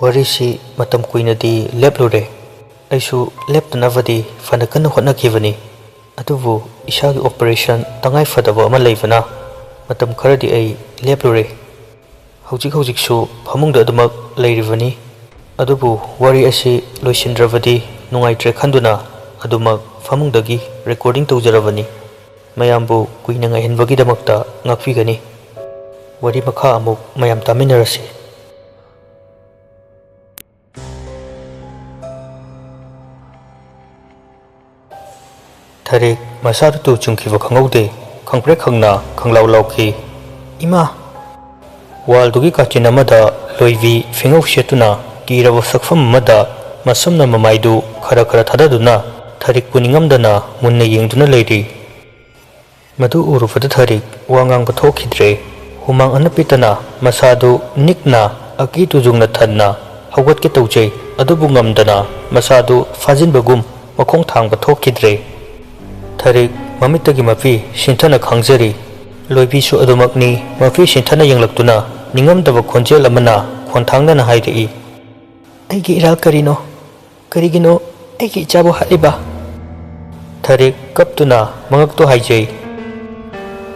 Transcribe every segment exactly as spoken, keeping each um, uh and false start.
ꯋꯥꯔꯤꯁꯤ ꯃꯇꯝ ꯀꯨꯏꯅꯗꯤ ꯂꯦꯞꯂꯨꯔꯦ꯫ ꯑꯩꯁꯨ ꯂꯦꯞꯇꯅꯕꯗꯤ ꯐꯅ ꯀꯟꯅ ꯍꯣꯠꯅꯈꯤꯕꯅꯤ꯫ ꯑꯗꯨꯕꯨ ꯏꯁꯥꯒꯤ operation ꯇꯉꯥꯏ ꯐꯗꯕ ꯑꯃ ꯂꯩꯕꯅ ꯃꯇꯝ ꯈꯔꯗꯤ ꯑꯩ ꯂꯦꯞꯂꯨꯔꯦ꯫ ꯍꯧꯖꯤꯛ ꯍꯧꯖꯤꯛꯁꯨ ꯐꯃꯨꯡꯗ ꯑꯗꯨꯃꯛ ꯂꯩꯔꯤꯕꯅꯤ꯫ ꯑꯗꯨꯕꯨ ꯋꯥꯔꯤ ꯑꯁꯤ ꯂꯣꯏꯁꯤꯟꯗ꯭ꯔꯕꯗꯤ ꯅꯨꯡꯉꯥꯏꯇ꯭ꯔꯦ ꯈꯟꯗꯨꯅ ꯑꯗꯨꯃꯛ ꯐꯃꯨꯡꯗꯒꯤ recording ꯇꯧꯖꯔꯕꯅꯤ꯫ ꯃꯌꯥꯝꯕꯨ ꯀꯨꯏꯅ ꯉꯥꯏꯍꯟꯕꯒꯤꯗꯃꯛꯇ ꯉꯥꯛꯄꯤꯒꯅꯤ꯫ ꯋꯥꯔꯤ ꯃꯈꯥ ꯑꯃꯨꯛ ꯃꯌꯥꯝ ꯇꯥꯃꯤꯟꯅꯔꯁꯤ꯫ ꯊꯔꯤꯛ ꯃꯁꯥꯗꯨ ꯇꯨ ꯆꯨꯡꯈꯤꯕ ꯈꯪꯍꯧꯗꯦ꯫ ꯈꯪꯄ꯭ꯔꯦꯛ ꯈꯪꯅ ꯈꯪꯂꯥꯎ ꯂꯥꯎꯈꯤ꯫ "ꯏꯃꯥ!" ꯋꯥꯜꯗꯨꯒꯤ ꯀꯥꯆꯤꯟ ꯑꯃꯗ ꯂꯣꯏꯕꯤ ꯐꯤꯉꯧ ꯁꯦꯠꯇꯨꯅ ꯀꯤꯔꯕ ꯁꯛꯐꯝ ꯑꯃꯗ ꯃꯁꯝꯅ ꯃꯃꯥꯏꯗꯨ ꯈꯔ ꯈꯔ ꯊꯥꯗꯗꯨꯅ ꯊꯔꯤꯛꯄꯨ ꯅꯤꯡꯉꯝꯗꯅ ꯃꯨꯟꯅ ꯌꯦꯡꯗꯨꯅ ꯂꯩꯔꯤ꯫ ꯃꯗꯨ ꯎꯔꯨꯕꯗ ꯊꯔꯤꯛ ꯋꯥ ꯉꯥꯡꯕ ꯊꯣꯛꯈꯤꯗ꯭ꯔꯦ꯫ ꯍꯨꯃꯥꯡ ꯑꯅꯞꯄꯤꯇꯅ ꯃꯁꯥꯗꯨ ꯅꯤꯛꯅ ꯑꯀꯤ ꯇꯨꯖꯨꯡꯅ ꯊꯟꯅ ꯍꯧꯒꯠꯀꯦ ꯇꯧꯖꯩ, ꯑꯗꯨꯕꯨ ꯉꯝꯗꯅ ꯃꯁꯥꯗꯨ ꯐꯥꯖꯤꯟꯕꯒꯨꯝ ꯃꯈꯣꯡ ꯊꯥꯡꯕ ꯊꯣꯛꯈꯤꯗ꯭ꯔꯦ꯫ ꯊꯔꯤꯛ ꯃꯃꯤꯠꯇꯒꯤ ꯃꯄꯤ ꯁꯤꯟꯊꯅ ꯈꯥꯡꯖꯔꯤ꯫ ꯂꯣꯏꯕꯤꯁꯨ ꯑꯗꯨꯃꯛꯅꯤ, ꯃꯄꯤ ꯁꯤꯟꯊꯅ ꯌꯦꯡꯂꯛꯇꯨꯅ ꯅꯤꯡꯉꯝꯗꯕ ꯈꯣꯟꯖꯦꯜ ꯑꯃꯅ ꯈꯣꯟꯊꯥꯡꯅꯅ ꯍꯥꯏꯔꯛꯏ꯫ "ꯑꯩꯒꯤ ꯏꯔꯥꯜ ꯀꯔꯤꯅꯣ? ꯀꯔꯤꯒꯤꯅꯣ ꯑꯩꯒꯤ ꯏꯆꯥꯕꯨ ꯍꯥꯠꯂꯤꯕ?" ꯊꯔꯤꯛ ꯀꯞꯇꯨꯅ ꯃꯉꯛꯇꯨ ꯍꯥꯏꯖꯩ꯫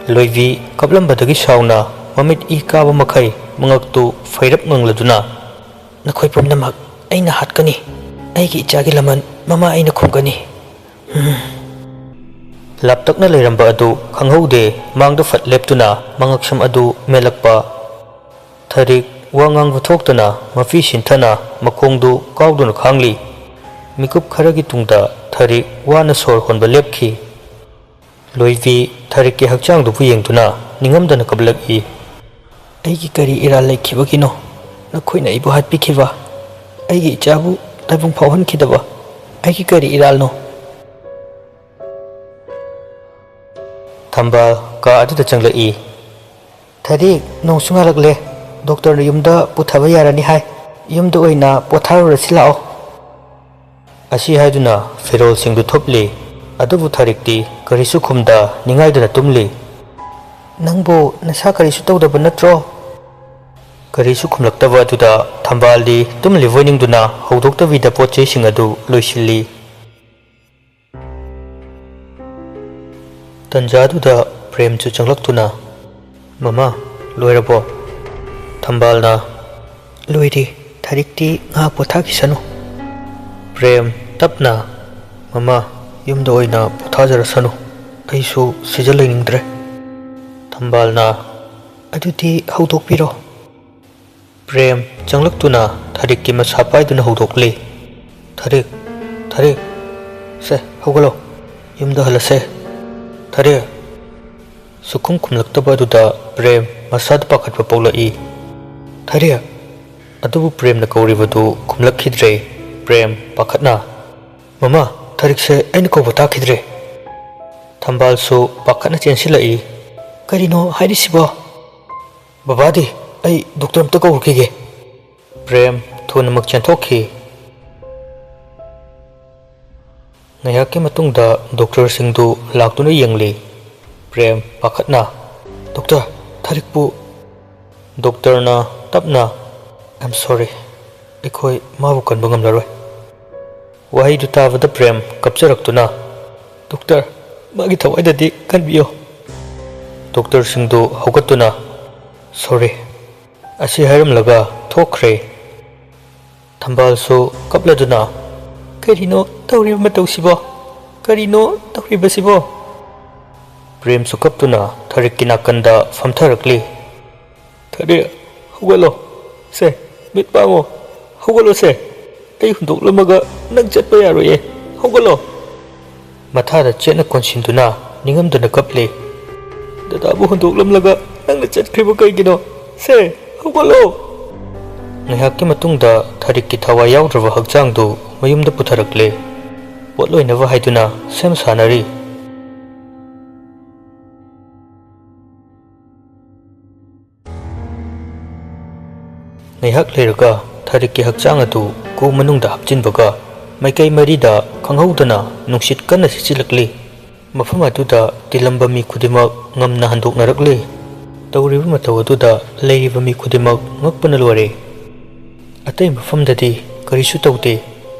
ꯂꯣꯏꯕꯤ ꯀꯞꯂꯝꯕꯗꯒꯤ ꯁꯥꯎꯅ ꯃꯃꯤꯠ ꯏ ꯀꯥꯕ ꯃꯈꯩ ꯃꯉꯛꯇꯨ ꯐꯩꯔꯞ ꯉꯪꯂꯗꯨꯅ, "ꯅꯈꯣꯏ ꯄꯨꯝꯅꯃꯛ ꯑꯩꯅ ꯍꯥꯠꯀꯅꯤ꯫ ꯑꯩꯒꯤ ꯏꯆꯥꯒꯤ ꯂꯃꯟ ꯃꯃꯥ ꯑꯩꯅ ꯈꯨꯝꯒꯅꯤ꯫" ꯍꯝ꯫ ꯂꯥꯞꯇꯛꯅ ꯂꯩꯔꯝꯕ ꯑꯗꯨ ꯈꯪꯍꯧꯗꯦ, ꯃꯥꯡꯗ ꯐꯠ ꯂꯦꯞꯇꯨꯅ ꯃꯉꯛꯁꯝ ꯑꯗꯨ ꯃꯦꯜꯂꯛꯄ꯫ ꯊꯔꯤꯛ ꯋꯥ ꯉꯥꯡꯕ ꯊꯣꯛꯇꯅ ꯃꯄꯤ ꯁꯤꯟꯊꯅ ꯃꯈꯣꯡꯗꯨ ꯀꯥꯎꯗꯨꯅ ꯈꯥꯡꯂꯤ꯫ ꯃꯤꯀꯨꯞ ꯈꯔꯒꯤ ꯇꯨꯡꯗ ꯊꯔꯤꯛ ꯋꯥꯅ ꯁꯣꯔ ꯍꯣꯟꯕ ꯂꯦꯞꯈꯤ꯫ ꯂꯣꯏꯕꯤ ꯊꯔꯤꯛꯀꯤ ꯍꯛꯆꯥꯡꯗꯨꯕꯨ ꯌꯦꯡꯗꯨꯅ ꯅꯤꯡꯉꯝꯗꯅ ꯀꯞꯂꯛꯏ꯫ "ꯑꯩꯒꯤ ꯀꯔꯤ ꯏꯔꯥꯜ ꯂꯩꯈꯤꯕꯒꯤꯅꯣ ꯅꯈꯣꯏꯅ ꯑꯩꯕꯨ ꯍꯥꯠꯄꯤꯈꯤꯕ? ꯑꯩꯒꯤ ꯏꯆꯥꯕꯨ ꯇꯥꯏꯕꯪ ꯐꯥꯎꯍꯟꯈꯤꯗꯕ ꯑꯩꯒꯤ ꯀꯔꯤ ꯏꯔꯥꯜꯅꯣ?" ꯊꯝꯕꯥꯜ ꯀꯥ ꯑꯗꯨꯗ ꯆꯪꯂꯛꯏ꯫ "ꯊꯔꯤꯛ, ꯅꯣꯡꯁꯨ ꯉꯥꯜꯂꯛꯂꯦ꯫ ꯗꯣꯛꯇꯔꯅ ꯌꯨꯝꯗ ꯄꯨꯊꯕ ꯌꯥꯔꯅꯤ ꯍꯥꯏ꯫ ꯌꯨꯝꯗ ꯑꯣꯏꯅ ꯄꯣꯊꯥꯔꯨꯔꯁꯤ ꯂꯥꯛꯑꯣ꯫" ꯑꯁꯤ ꯍꯥꯏꯗꯨꯅ ꯐꯤꯔꯣꯜꯁꯤꯡꯗꯨ ꯊꯨꯞꯂꯤ꯫ ꯑꯗꯨꯕꯨ ꯊꯔꯤꯛꯇꯤ ꯀꯔꯤꯁꯨ ꯈꯨꯝꯗ ꯅꯤꯡꯉꯥꯏꯗꯅ ꯇꯨꯝꯂꯤ꯫ "ꯅꯪꯕꯨ ꯅꯁꯥ ꯀꯔꯤꯁꯨ ꯇꯧꯗꯕ ꯅꯠꯇ꯭ꯔꯣ?" ꯀꯔꯤꯁꯨ ꯈꯨꯝꯂꯛꯇꯕ ꯑꯗꯨꯗ ꯊꯝꯕꯥꯜꯗꯤ ꯇꯨꯝꯂꯤꯕꯣꯏ ꯅꯤꯡꯗꯨꯅ ꯍꯧꯗꯣꯛꯇꯕꯤꯗ ꯄꯣꯠ ꯆꯩꯁꯤꯡ ꯑꯗꯨ ꯂꯣꯏꯁꯤꯜꯂꯤ꯫ ꯇꯟꯖꯥꯗꯨꯗ ꯄ꯭ꯔꯦꯝꯁꯨ ꯆꯪꯂꯛꯇꯨꯅ, "ꯃꯃꯥ, ꯂꯣꯏꯔꯕꯣ?" ꯊꯝꯕꯥꯜꯅ, "ꯂꯣꯏꯔꯦ, ꯊꯥꯔꯤꯛꯇꯤ ꯉꯥꯏꯍꯥꯛ ꯄꯣꯊꯥꯈꯤꯁꯅꯨ꯫" ꯄ꯭ꯔꯦꯝ ꯇꯞꯅ, "ꯃꯃꯥ, ꯌꯨꯝꯗ ꯑꯣꯏꯅ ꯄꯣꯊꯥꯖꯔꯁꯅꯨ, ꯑꯩꯁꯨ ꯁꯤꯗ ꯂꯩꯅꯤꯡꯗ꯭ꯔꯦ꯫" ꯊꯝꯕꯥꯜꯅ, "ꯑꯗꯨꯗꯤ ꯍꯧꯗꯣꯛꯄꯤꯔꯣ꯫" ꯄ꯭ꯔꯦꯝ ꯆꯪꯂꯛꯇꯨꯅ ꯊꯥꯔꯤꯛꯀꯤ ꯃꯁꯥ ꯄꯥꯏꯗꯨꯅ ꯍꯧꯗꯣꯛꯂꯤ꯫ "ꯊꯥꯔꯤꯛ, ꯊꯥꯔꯤꯛ, ꯁꯦ, ꯍꯧꯒꯠꯂꯣ, ꯌꯨꯝꯗ ꯍꯜꯂꯁꯦ, ꯊꯥꯔꯤꯛ꯫" ꯁꯨꯛꯈꯨꯝ ꯈꯨꯝꯂꯛꯇꯕ ꯑꯗꯨꯗ ꯄ꯭ꯔꯦꯝ ꯃꯁꯥꯗ ꯄꯥꯈꯠꯄ ꯄꯣꯛꯂꯛꯏ꯫ "ꯊꯥꯔꯤꯛ!" ꯑꯗꯨꯕꯨ ꯄ꯭ꯔꯦꯝꯅ ꯀꯧꯔꯤꯕꯗꯨ ꯈꯨꯝꯂꯛꯈꯤꯗ꯭ꯔꯦ꯫ ꯄ꯭ꯔꯦꯝ ꯄꯥꯈꯠꯅ, "ꯃꯃꯥ, ꯊꯥꯔꯤꯛꯁꯦ ꯑꯩꯅ ꯀꯧꯕ ꯇꯥꯈꯤꯗ꯭ꯔꯦ꯫" ꯊꯝꯕꯥꯜꯁꯨ ꯄꯥꯈꯠꯅ ꯆꯦꯟꯁꯤꯜꯂꯛꯏ꯫ "ꯀꯔꯤꯅꯣ ꯍꯥꯏꯔꯤꯁꯤꯕꯣ?" "ꯕꯕꯥꯗꯤ? ꯑꯩ ꯗꯣꯛꯇꯔ ꯑꯝꯇ ꯀꯧꯔꯨꯈꯤꯒꯦ꯫" ꯄ꯭ꯔꯦꯝ ꯊꯨꯅꯃꯛ ꯆꯦꯟꯊꯣꯛꯈꯤ꯫ ꯉꯥꯏꯍꯥꯛꯀꯤ ꯃꯇꯨꯡꯗ ꯗꯣꯛꯇꯔꯁꯤꯡꯗꯨ ꯂꯥꯛꯇꯨꯅ ꯌꯦꯡꯂꯤ꯫ ꯄ꯭ꯔꯦꯝ ꯄꯥꯈꯠꯅ, "ꯗꯣꯛꯇꯔ, ꯊꯥꯔꯤꯛꯄꯨ?" ꯗꯣꯛꯇꯔꯅ ꯇꯞꯅ, "I am sorry, ꯑꯩꯈꯣꯏ ꯃꯥꯕꯨ ꯀꯟꯕ ꯉꯝꯂꯔꯣꯏ꯫" ꯋꯥꯍꯩꯗꯨ ꯇꯥꯕꯗ ꯄ꯭ꯔꯦꯝ ꯀꯞꯆꯔꯛꯇꯨꯅ, "ꯗꯣꯛꯇꯔ, ꯃꯥꯒꯤ ꯊꯋꯥꯏꯗꯗꯤ ꯀꯟꯕꯤꯌꯣ꯫" ꯗꯣꯛꯇꯔꯁꯤꯡꯗꯨ ꯍꯧꯒꯠꯇꯨꯅ, "Sorry," ꯑꯁꯤ ꯍꯥꯏꯔꯝꯂꯒ ꯊꯣꯛꯈ꯭ꯔꯦ꯫ ꯊꯝꯕꯥꯜꯁꯨ ꯀꯞꯂꯗꯨꯅ, "ꯀꯔꯤꯅꯣ ꯇꯧꯔꯤꯕ ꯃꯇꯧꯁꯤꯕꯣ? ꯀꯔꯤꯅꯣ ꯇꯧꯔꯤꯕꯁꯤꯕꯣ?" ꯄ꯭ꯔꯦꯝꯁꯨ ꯀꯞꯇꯨꯅ ꯊꯥꯔꯤꯛꯀꯤ ꯅꯥꯀꯟꯗ ꯐꯝꯊꯔꯛꯂꯤ꯫ "ꯊꯥꯔꯤꯛ, ꯍꯧꯒꯠꯂꯣ꯫ ꯁꯦ, ꯃꯤꯠ ꯄꯥꯡꯉꯣ꯫ ꯍꯧꯒꯠꯂꯣ ꯁꯦ꯫ ꯑꯩ ꯍꯨꯟꯗꯣꯛꯂꯝꯃꯒ ꯅꯪ ꯆꯠꯄ ꯌꯥꯔꯣꯏꯌꯦ꯫ ꯍꯧꯒꯠꯂꯣ꯫" ꯃꯊꯥꯗ ꯆꯦꯠꯅ ꯀꯣꯟꯁꯤꯟꯗꯨꯅ ꯅꯤꯡꯉꯝꯗꯅ ꯀꯞꯂꯤ꯫ "ꯗꯗꯥꯕꯨ ꯍꯨꯟꯗꯣꯛꯂꯝꯂꯒ ꯅꯪꯅ ꯆꯠꯈ꯭ꯔꯤꯕ ꯀꯩꯒꯤꯅꯣ? ꯁꯦ, ꯍꯧꯒꯠꯂꯣ!" ꯉꯥꯏꯍꯥꯛꯀꯤ ꯃꯇꯨꯡꯗ ꯊꯥꯔꯤꯛꯀꯤ ꯊꯋꯥꯏ ꯌꯥꯎꯗ꯭ꯔꯕ ꯍꯛꯆꯥꯡꯗꯨ ꯃꯌꯨꯝꯗ ꯄꯨꯊꯔꯛꯂꯦ꯫ ꯄꯣꯠ ꯂꯣꯏꯅꯕ ꯍꯥꯏꯗꯨꯅ ꯁꯦꯝ ꯁꯥꯅꯔꯤ꯫ ꯉꯥꯏꯍꯥꯛ ꯂꯩꯔꯒ ꯊꯥꯔꯤꯛꯀꯤ ꯍꯛꯆꯥꯡ ꯑꯗꯨ ꯀꯨ ꯃꯅꯨꯡꯗ ꯍꯥꯞꯆꯤꯟꯕꯒ ꯃꯥꯏꯀꯩ ꯃꯔꯤꯗ ꯈꯪꯍꯧꯗꯅ ꯅꯨꯡꯁꯤꯠ ꯀꯟꯅ ꯁꯤꯠꯆꯤꯜꯂꯛꯂꯤ꯫ ꯃꯐꯝ ꯑꯗꯨꯗ ꯇꯤꯜꯂꯝꯕ ꯃꯤ ꯈꯨꯗꯤꯡꯃꯛ ꯉꯝꯅ ꯍꯟꯗꯣꯛꯅꯔꯛꯂꯤ꯫ ꯇꯧꯔꯤꯕ ꯃꯇꯧ ꯑꯗꯨꯗ ꯂꯩꯔꯤꯕ ꯃꯤ ꯈꯨꯗꯤꯡꯃꯛ ꯉꯛꯄꯅ ꯂꯣꯏꯔꯦ꯫ ꯑꯇꯩ ꯃꯐꯝꯗꯗꯤ ꯀꯔꯤꯁꯨ ꯇꯧꯗꯦ꯫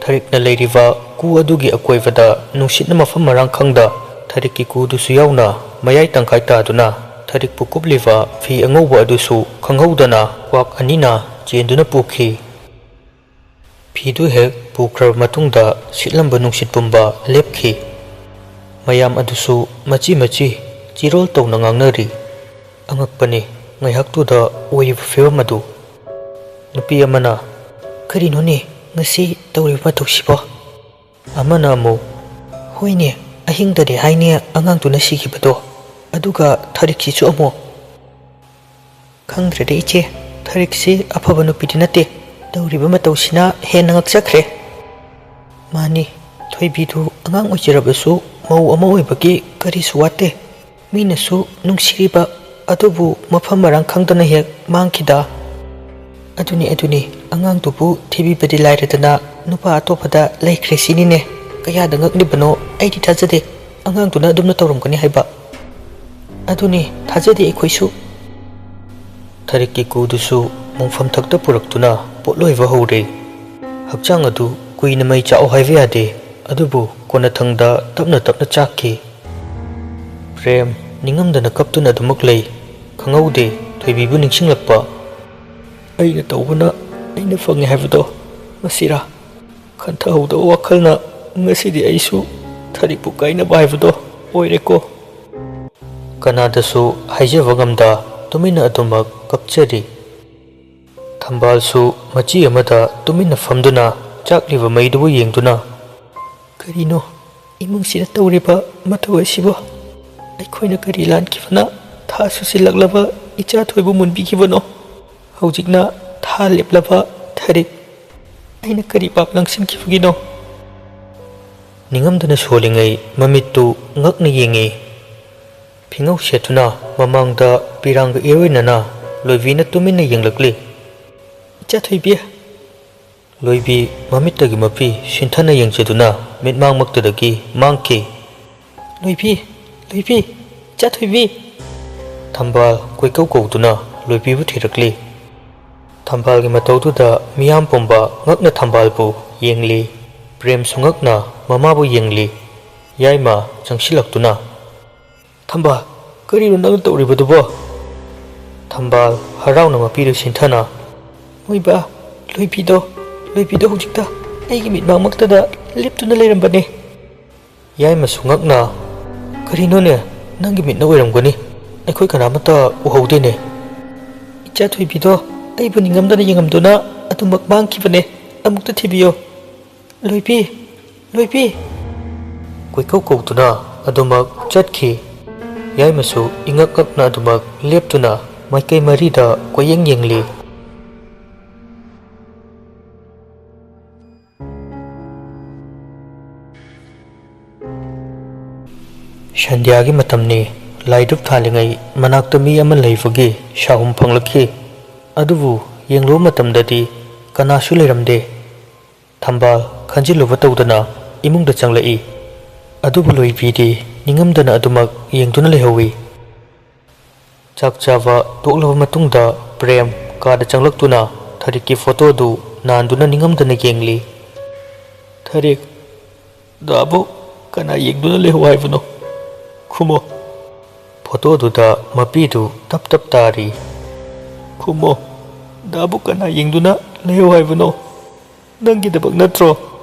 ꯊꯔꯤꯛꯅ ꯂꯩꯔꯤꯕ ꯀꯨ ꯑꯗꯨꯒꯤ ꯑꯀꯣꯏꯕꯗ ꯅꯨꯡꯁꯤꯠꯅ ꯃꯐꯝ ꯃꯔꯥꯡ ꯈꯪꯗ ꯊꯔꯤꯛꯀꯤ ꯀꯨꯗꯨꯁꯨ ꯌꯥꯎꯅ ꯃꯌꯥꯏ ꯇꯪꯈꯥꯏ ꯇꯥꯗꯨꯅ ꯊꯔꯤꯛꯄꯨ ꯀꯨꯞꯂꯤꯕ ꯐꯤ ꯑꯉꯧꯕ ꯑꯗꯨꯁꯨ ꯈꯪꯍꯧꯗꯅ ꯀ꯭ꯋꯥꯛ ꯑꯅꯤꯅ ꯆꯦꯟꯗꯨꯅ ꯄꯨꯈꯤ꯫ ꯐꯤꯗꯨ ꯍꯦꯛ ꯄꯨꯈ꯭ꯔꯕ ꯃꯇꯨꯡꯗ ꯁꯤꯠꯂꯝꯕ ꯅꯨꯡꯁꯤꯠ ꯄꯨꯝꯕ ꯂꯦꯞꯈꯤ꯫ ꯃꯌꯥꯝ ꯑꯗꯨꯁꯨ ꯃꯆꯤ ꯃꯆꯤ ꯆꯤꯔꯣꯜ ꯇꯧꯅ ꯉꯥꯡꯅꯔꯤ꯫ ꯑꯉꯛꯄꯅꯤ ꯉꯥꯏꯍꯥꯛꯇꯨꯗ ꯑꯣꯏꯔꯤꯕ ꯐꯤꯕꯝ ꯑꯗꯨ꯫ ꯅꯨꯄꯤ ꯑꯃꯅ, "ꯀꯔꯤꯅꯣꯅꯦ ꯉꯁꯤ ꯇꯧꯔꯤꯕ ꯃꯇꯧꯁꯤꯕꯣ?" ꯑꯃꯅ ꯑꯃꯨꯛ, "ꯍꯣꯏꯅꯦ, ꯑꯍꯤꯡꯗꯗꯤ ꯍꯥꯏꯅꯦ ꯑꯉꯥꯡꯗꯨꯅ ꯁꯤꯈꯤꯕꯗꯣ, ꯑꯗꯨꯒ ꯊꯔꯤꯛꯁꯤꯁꯨ ꯑꯃꯨꯛ?" "ꯈꯪꯗ꯭ꯔꯦꯗ ꯏꯆꯦ, ꯊꯔꯤꯛꯁꯤ ꯑꯐꯕ ꯅꯨꯄꯤꯗꯤ ꯅꯠꯇꯦ, ꯇꯧꯔꯤꯕ ꯃꯇꯧꯁꯤꯅ ꯍꯦꯟꯅ ꯉꯛꯆꯈ꯭ꯔꯦ꯫" "ꯃꯥꯅꯤ, ꯊꯣꯏꯕꯤꯗꯨ ꯑꯉꯥꯡ ꯑꯣꯏꯖꯔꯕꯁꯨ ꯃꯧ ꯑꯃ ꯑꯣꯏꯕꯒꯤ ꯀꯔꯤꯁꯨ ꯋꯥꯠꯇꯦ꯫ ꯃꯤꯅꯁꯨ ꯅꯨꯡꯁꯤꯔꯤꯕ ꯑꯗꯨꯕꯨ ꯃꯐꯝ ꯃꯔꯥꯡ ꯈꯪꯗꯅ ꯍꯦꯛ ꯃꯥꯡꯈꯤꯗ꯫ ꯑꯗꯨꯅꯤ, ꯑꯗꯨꯅꯤ, ꯑꯉꯥꯡꯗꯨꯕꯨ ꯊꯤꯕꯤꯕꯗꯤ ꯂꯥꯏꯔꯗꯅ ꯅꯨꯄꯥ ꯑꯇꯣꯞꯄꯗ ꯂꯩꯈ꯭ꯔꯦ ꯁꯤꯅꯤꯅꯦ꯫ ꯀꯌꯥꯗ ꯉꯛꯂꯤꯕꯅꯣ, ꯑꯩꯗꯤ ꯊꯥꯖꯗꯦ ꯑꯉꯥꯡꯗꯨꯅ ꯑꯗꯨꯝꯅ ꯇꯧꯔꯝꯒꯅꯤ ꯍꯥꯏꯕ꯫ ꯑꯗꯨꯅꯤ, ꯊꯥꯖꯗꯦ ꯑꯩꯈꯣꯏꯁꯨ꯫" ꯊꯔꯤꯛꯀꯤ ꯀꯨꯗꯨꯁꯨ ꯃꯣꯡꯐꯝ ꯊꯛꯇ ꯄꯨꯔꯛꯇꯨꯅ ꯄꯣꯠꯂꯣꯏꯕ ꯍꯧꯔꯦ꯫ ꯍꯛꯆꯥꯡ ꯑꯗꯨ ꯀꯨꯏꯅ ꯃꯩ ꯆꯥꯛꯑꯣ ꯍꯥꯏꯕ ꯌꯥꯗꯦ, ꯑꯗꯨꯕꯨ ꯀꯣꯟꯅꯊꯪꯗ ꯇꯞꯅ ꯇꯞꯅ ꯆꯥꯛꯈꯤ꯫ ꯄ꯭ꯔꯦꯝ ꯅꯤꯡꯉꯝꯗꯅ ꯀꯞꯇꯨꯅ ꯑꯗꯨꯃꯛ ꯂꯩ꯫ ꯈꯪꯍꯧꯗꯦ ꯊꯣꯏꯕꯤꯕꯨ ꯅꯤꯡꯁꯤꯡꯂꯛꯄ꯫ "ꯑꯩꯅ ꯇꯧꯕꯅ ꯑꯩꯅ ꯐꯪꯉꯦ ꯍꯥꯏꯕꯗꯣ ꯃꯁꯤꯔꯥ? ꯈꯟꯊꯍꯧꯗꯕ ꯋꯥꯈꯜꯅ ꯉꯁꯤꯗꯤ ꯑꯩꯁꯨ ꯊꯔꯤꯛꯄꯨ ꯀꯥꯏꯅꯕ ꯍꯥꯏꯕꯗꯣ ꯑꯣꯏꯔꯦꯀꯣ꯫" ꯀꯅꯥꯗꯁꯨ ꯍꯥꯏꯖꯕ ꯉꯝꯗ ꯇꯨꯃꯤꯟꯅ ꯑꯗꯨꯃꯛ ꯀꯞꯆꯔꯤ꯫ ꯊꯝꯕꯥꯜꯁꯨ ꯃꯆꯤ ꯑꯃꯗ ꯇꯨꯃꯤꯟꯅ ꯐꯝꯗꯨꯅ ꯆꯥꯛꯂꯤꯕ ꯃꯩꯗꯨꯕꯨ ꯌꯦꯡꯗꯨꯅ, "ꯀꯔꯤꯅꯣ ꯏꯃꯨꯡꯁꯤꯗ ꯇꯧꯔꯤꯕ ꯃꯇꯧ ꯑꯁꯤꯕꯨ? ꯑꯩꯈꯣꯏꯅ ꯀꯔꯤ ꯂꯥꯟꯈꯤꯕꯅ ꯊꯥ ꯁꯨꯖꯤꯜꯂꯛꯂꯕ ꯏꯆꯥ ꯊꯣꯏꯕꯨ ꯃꯨꯟꯕꯤꯈꯤꯕꯅꯣ? ꯍꯧꯖꯤꯛꯅ ꯊꯥ ꯂꯦꯞꯂꯕ ꯊꯔꯤꯛ꯫ ꯑꯩꯅ ꯀꯔꯤ ꯄꯥꯞ ꯂꯪꯁꯤꯟꯈꯤꯕꯒꯤꯅꯣ?" ꯅꯤꯡꯉꯝꯗꯅ ꯁꯣꯜꯂꯤꯉꯩ ꯃꯃꯤꯠꯇꯨ ꯉꯛꯅ ꯌꯦꯡꯉꯤ꯫ ꯐꯤꯉꯧ ꯁꯦꯠꯇꯨꯅ ꯃꯃꯥꯡꯗ ꯄꯤꯔꯥꯡꯒ ꯏꯔꯣꯏꯅꯅ ꯂꯣꯏꯕꯤꯅ ꯇꯨꯃꯤꯟꯅ ꯌꯦꯡꯂꯛꯂꯤ꯫ "ꯏꯆꯥ ꯊꯣꯏꯕꯤ!" ꯂꯣꯏꯕꯤ ꯃꯃꯤꯠꯇꯒꯤ ꯃꯄꯤ ꯁꯤꯟꯊꯅ ꯌꯦꯡꯖꯗꯨꯅ ꯃꯤꯠꯃꯥꯡꯃꯛꯇꯗꯒꯤ ꯃꯥꯡꯈꯤ꯫ "ꯂꯣꯏꯕꯤ! ꯂꯣꯏꯕꯤ! ꯏꯆꯥ ꯊꯣꯏꯕꯤ!" ꯊꯝꯕꯥꯜ ꯀꯣꯏꯀꯧ ꯀꯧꯗꯨꯅ ꯂꯣꯏꯕꯤꯕꯨ ꯊꯤꯔꯛꯂꯤ꯫ ꯊꯝꯕꯥꯜꯒꯤ ꯃꯇꯧꯗꯨꯗ ꯃꯤꯌꯥꯝ ꯄꯨꯝꯕ ꯉꯛꯅ ꯊꯝꯕꯥꯜꯕꯨ ꯌꯦꯡꯂꯤ꯫ ꯄ꯭ꯔꯦꯝꯁꯨ ꯉꯛꯅ ꯃꯃꯥꯕꯨ ꯌꯦꯡꯂꯤ꯫ ꯌꯥꯏꯃ ꯆꯪꯁꯤꯜꯂꯛꯇꯨꯅ, "ꯊꯝꯕꯥꯜ, ꯀꯔꯤꯅꯣ ꯅꯪꯅ ꯇꯧꯔꯤꯕꯗꯨꯕꯣ?" ꯊꯝꯕꯥꯜ ꯍꯔꯥꯎꯅ ꯃꯄꯤꯗꯨ ꯁꯤꯟꯊꯅ, "ꯍꯣꯏꯕ, ꯂꯣꯏꯕꯤꯗꯣ, ꯂꯣꯏꯕꯤꯗꯣ ꯍꯧꯖꯤꯛꯇ ꯑꯩꯒꯤ ꯃꯤꯠꯃꯥꯡꯃꯛꯇꯗ ꯂꯦꯞꯇꯨꯅ ꯂꯩꯔꯝꯕꯅꯦ꯫" ꯌꯥꯏꯃꯁꯨ ꯉꯛꯅ, "ꯀꯔꯤꯅꯣꯅꯦ, ꯅꯪꯒꯤ ꯃꯤꯠꯅ ꯑꯣꯏꯔꯝꯒꯅꯤ, ꯑꯩꯈꯣꯏ ꯀꯅꯥꯃꯠꯇ ꯎꯍꯧꯗꯦꯅꯦ꯫" "ꯏꯆꯥ ꯊꯣꯏꯕꯤꯗꯣ ꯑꯩꯕꯨ ꯅꯤꯡꯉꯝꯗꯅ ꯌꯦꯡꯉꯝꯗꯨꯅ ꯑꯗꯨꯃꯛ ꯃꯥꯡꯈꯤꯕꯅꯦ, ꯑꯃꯨꯛꯇ ꯊꯤꯕꯤꯌꯣ꯫" "ꯂꯣꯏꯕꯤ, ꯂꯣꯏꯕꯤ!" ꯀꯣꯏꯀꯧ ꯀꯧꯗꯨꯅ ꯑꯗꯨꯃꯛ ꯆꯠꯈꯤ꯫ ꯌꯥꯏꯃꯁꯨ ꯏꯉꯛ ꯉꯛꯅ ꯑꯗꯨꯃꯛ ꯂꯦꯞꯇꯨꯅ ꯃꯥꯏꯀꯩ ꯃꯔꯤꯗ ꯀꯣꯏꯌꯦꯡ ꯌꯦꯡꯂꯤ꯫ ꯁꯟꯙ꯭ꯌꯥꯒꯤ ꯃꯇꯝꯅꯤ꯫ ꯂꯥꯏꯙꯨꯞ ꯊꯥꯜꯂꯤꯉꯩ ꯃꯅꯥꯛꯇ ꯃꯤ ꯑꯃ ꯂꯩꯕꯒꯤ ꯁꯥꯍꯨꯝ ꯐꯪꯂꯛꯈꯤ꯫ ꯑꯗꯨꯕꯨ ꯌꯦꯡꯂꯨꯕ ꯃꯇꯝꯗꯗꯤ ꯀꯅꯥꯁꯨ ꯂꯩꯔꯝꯗꯦ꯫ ꯊꯝꯕꯥꯜ ꯈꯟꯖꯤꯜꯂꯨꯕ ꯇꯧꯗꯅ ꯏꯃꯨꯡꯗ ꯆꯪꯂꯛꯏ꯫ ꯑꯗꯨꯕꯨ ꯂꯣꯏꯕꯤꯗꯤ ꯅꯤꯡꯉꯝꯗꯅ ꯑꯗꯨꯃꯛ ꯌꯦꯡꯗꯨꯅ ꯂꯩꯍꯧꯏ꯫ ꯆꯥꯛ ꯆꯥꯕ ꯇꯣꯛꯂꯕ ꯃꯇꯨꯡꯗ ꯄ꯭ꯔꯦꯝ ꯀꯥꯗ ꯆꯪꯂꯛꯇꯨꯅ ꯊꯔꯤꯛꯀꯤ ꯐꯣꯇꯣꯗꯨ ꯅꯥꯟꯗꯨꯅ ꯅꯤꯡꯉꯝꯗꯅ ꯌꯦꯡꯂꯤ꯫ "ꯊꯔꯤꯛ, ꯗꯥꯕꯨ ꯀꯅꯥ ꯌꯦꯡꯗꯨꯅ ꯂꯩꯍꯧ ꯍꯥꯏꯕꯅꯣ? ꯈꯨꯝꯃꯣ꯫" ꯐꯣꯇꯣꯗꯨꯗ ꯃꯄꯤꯗꯨ ꯇꯞ ꯇꯞ ꯇꯥꯔꯤ꯫ "ꯈꯨꯝꯃꯣ, ꯗꯥꯕꯨ ꯀꯅꯥ ꯌꯦꯡꯗꯨꯅ ꯂꯩꯍꯧ ꯍꯥꯏꯕꯅꯣ? ꯅꯪꯒꯤꯗꯃꯛ ꯅꯠꯇ꯭ꯔꯣ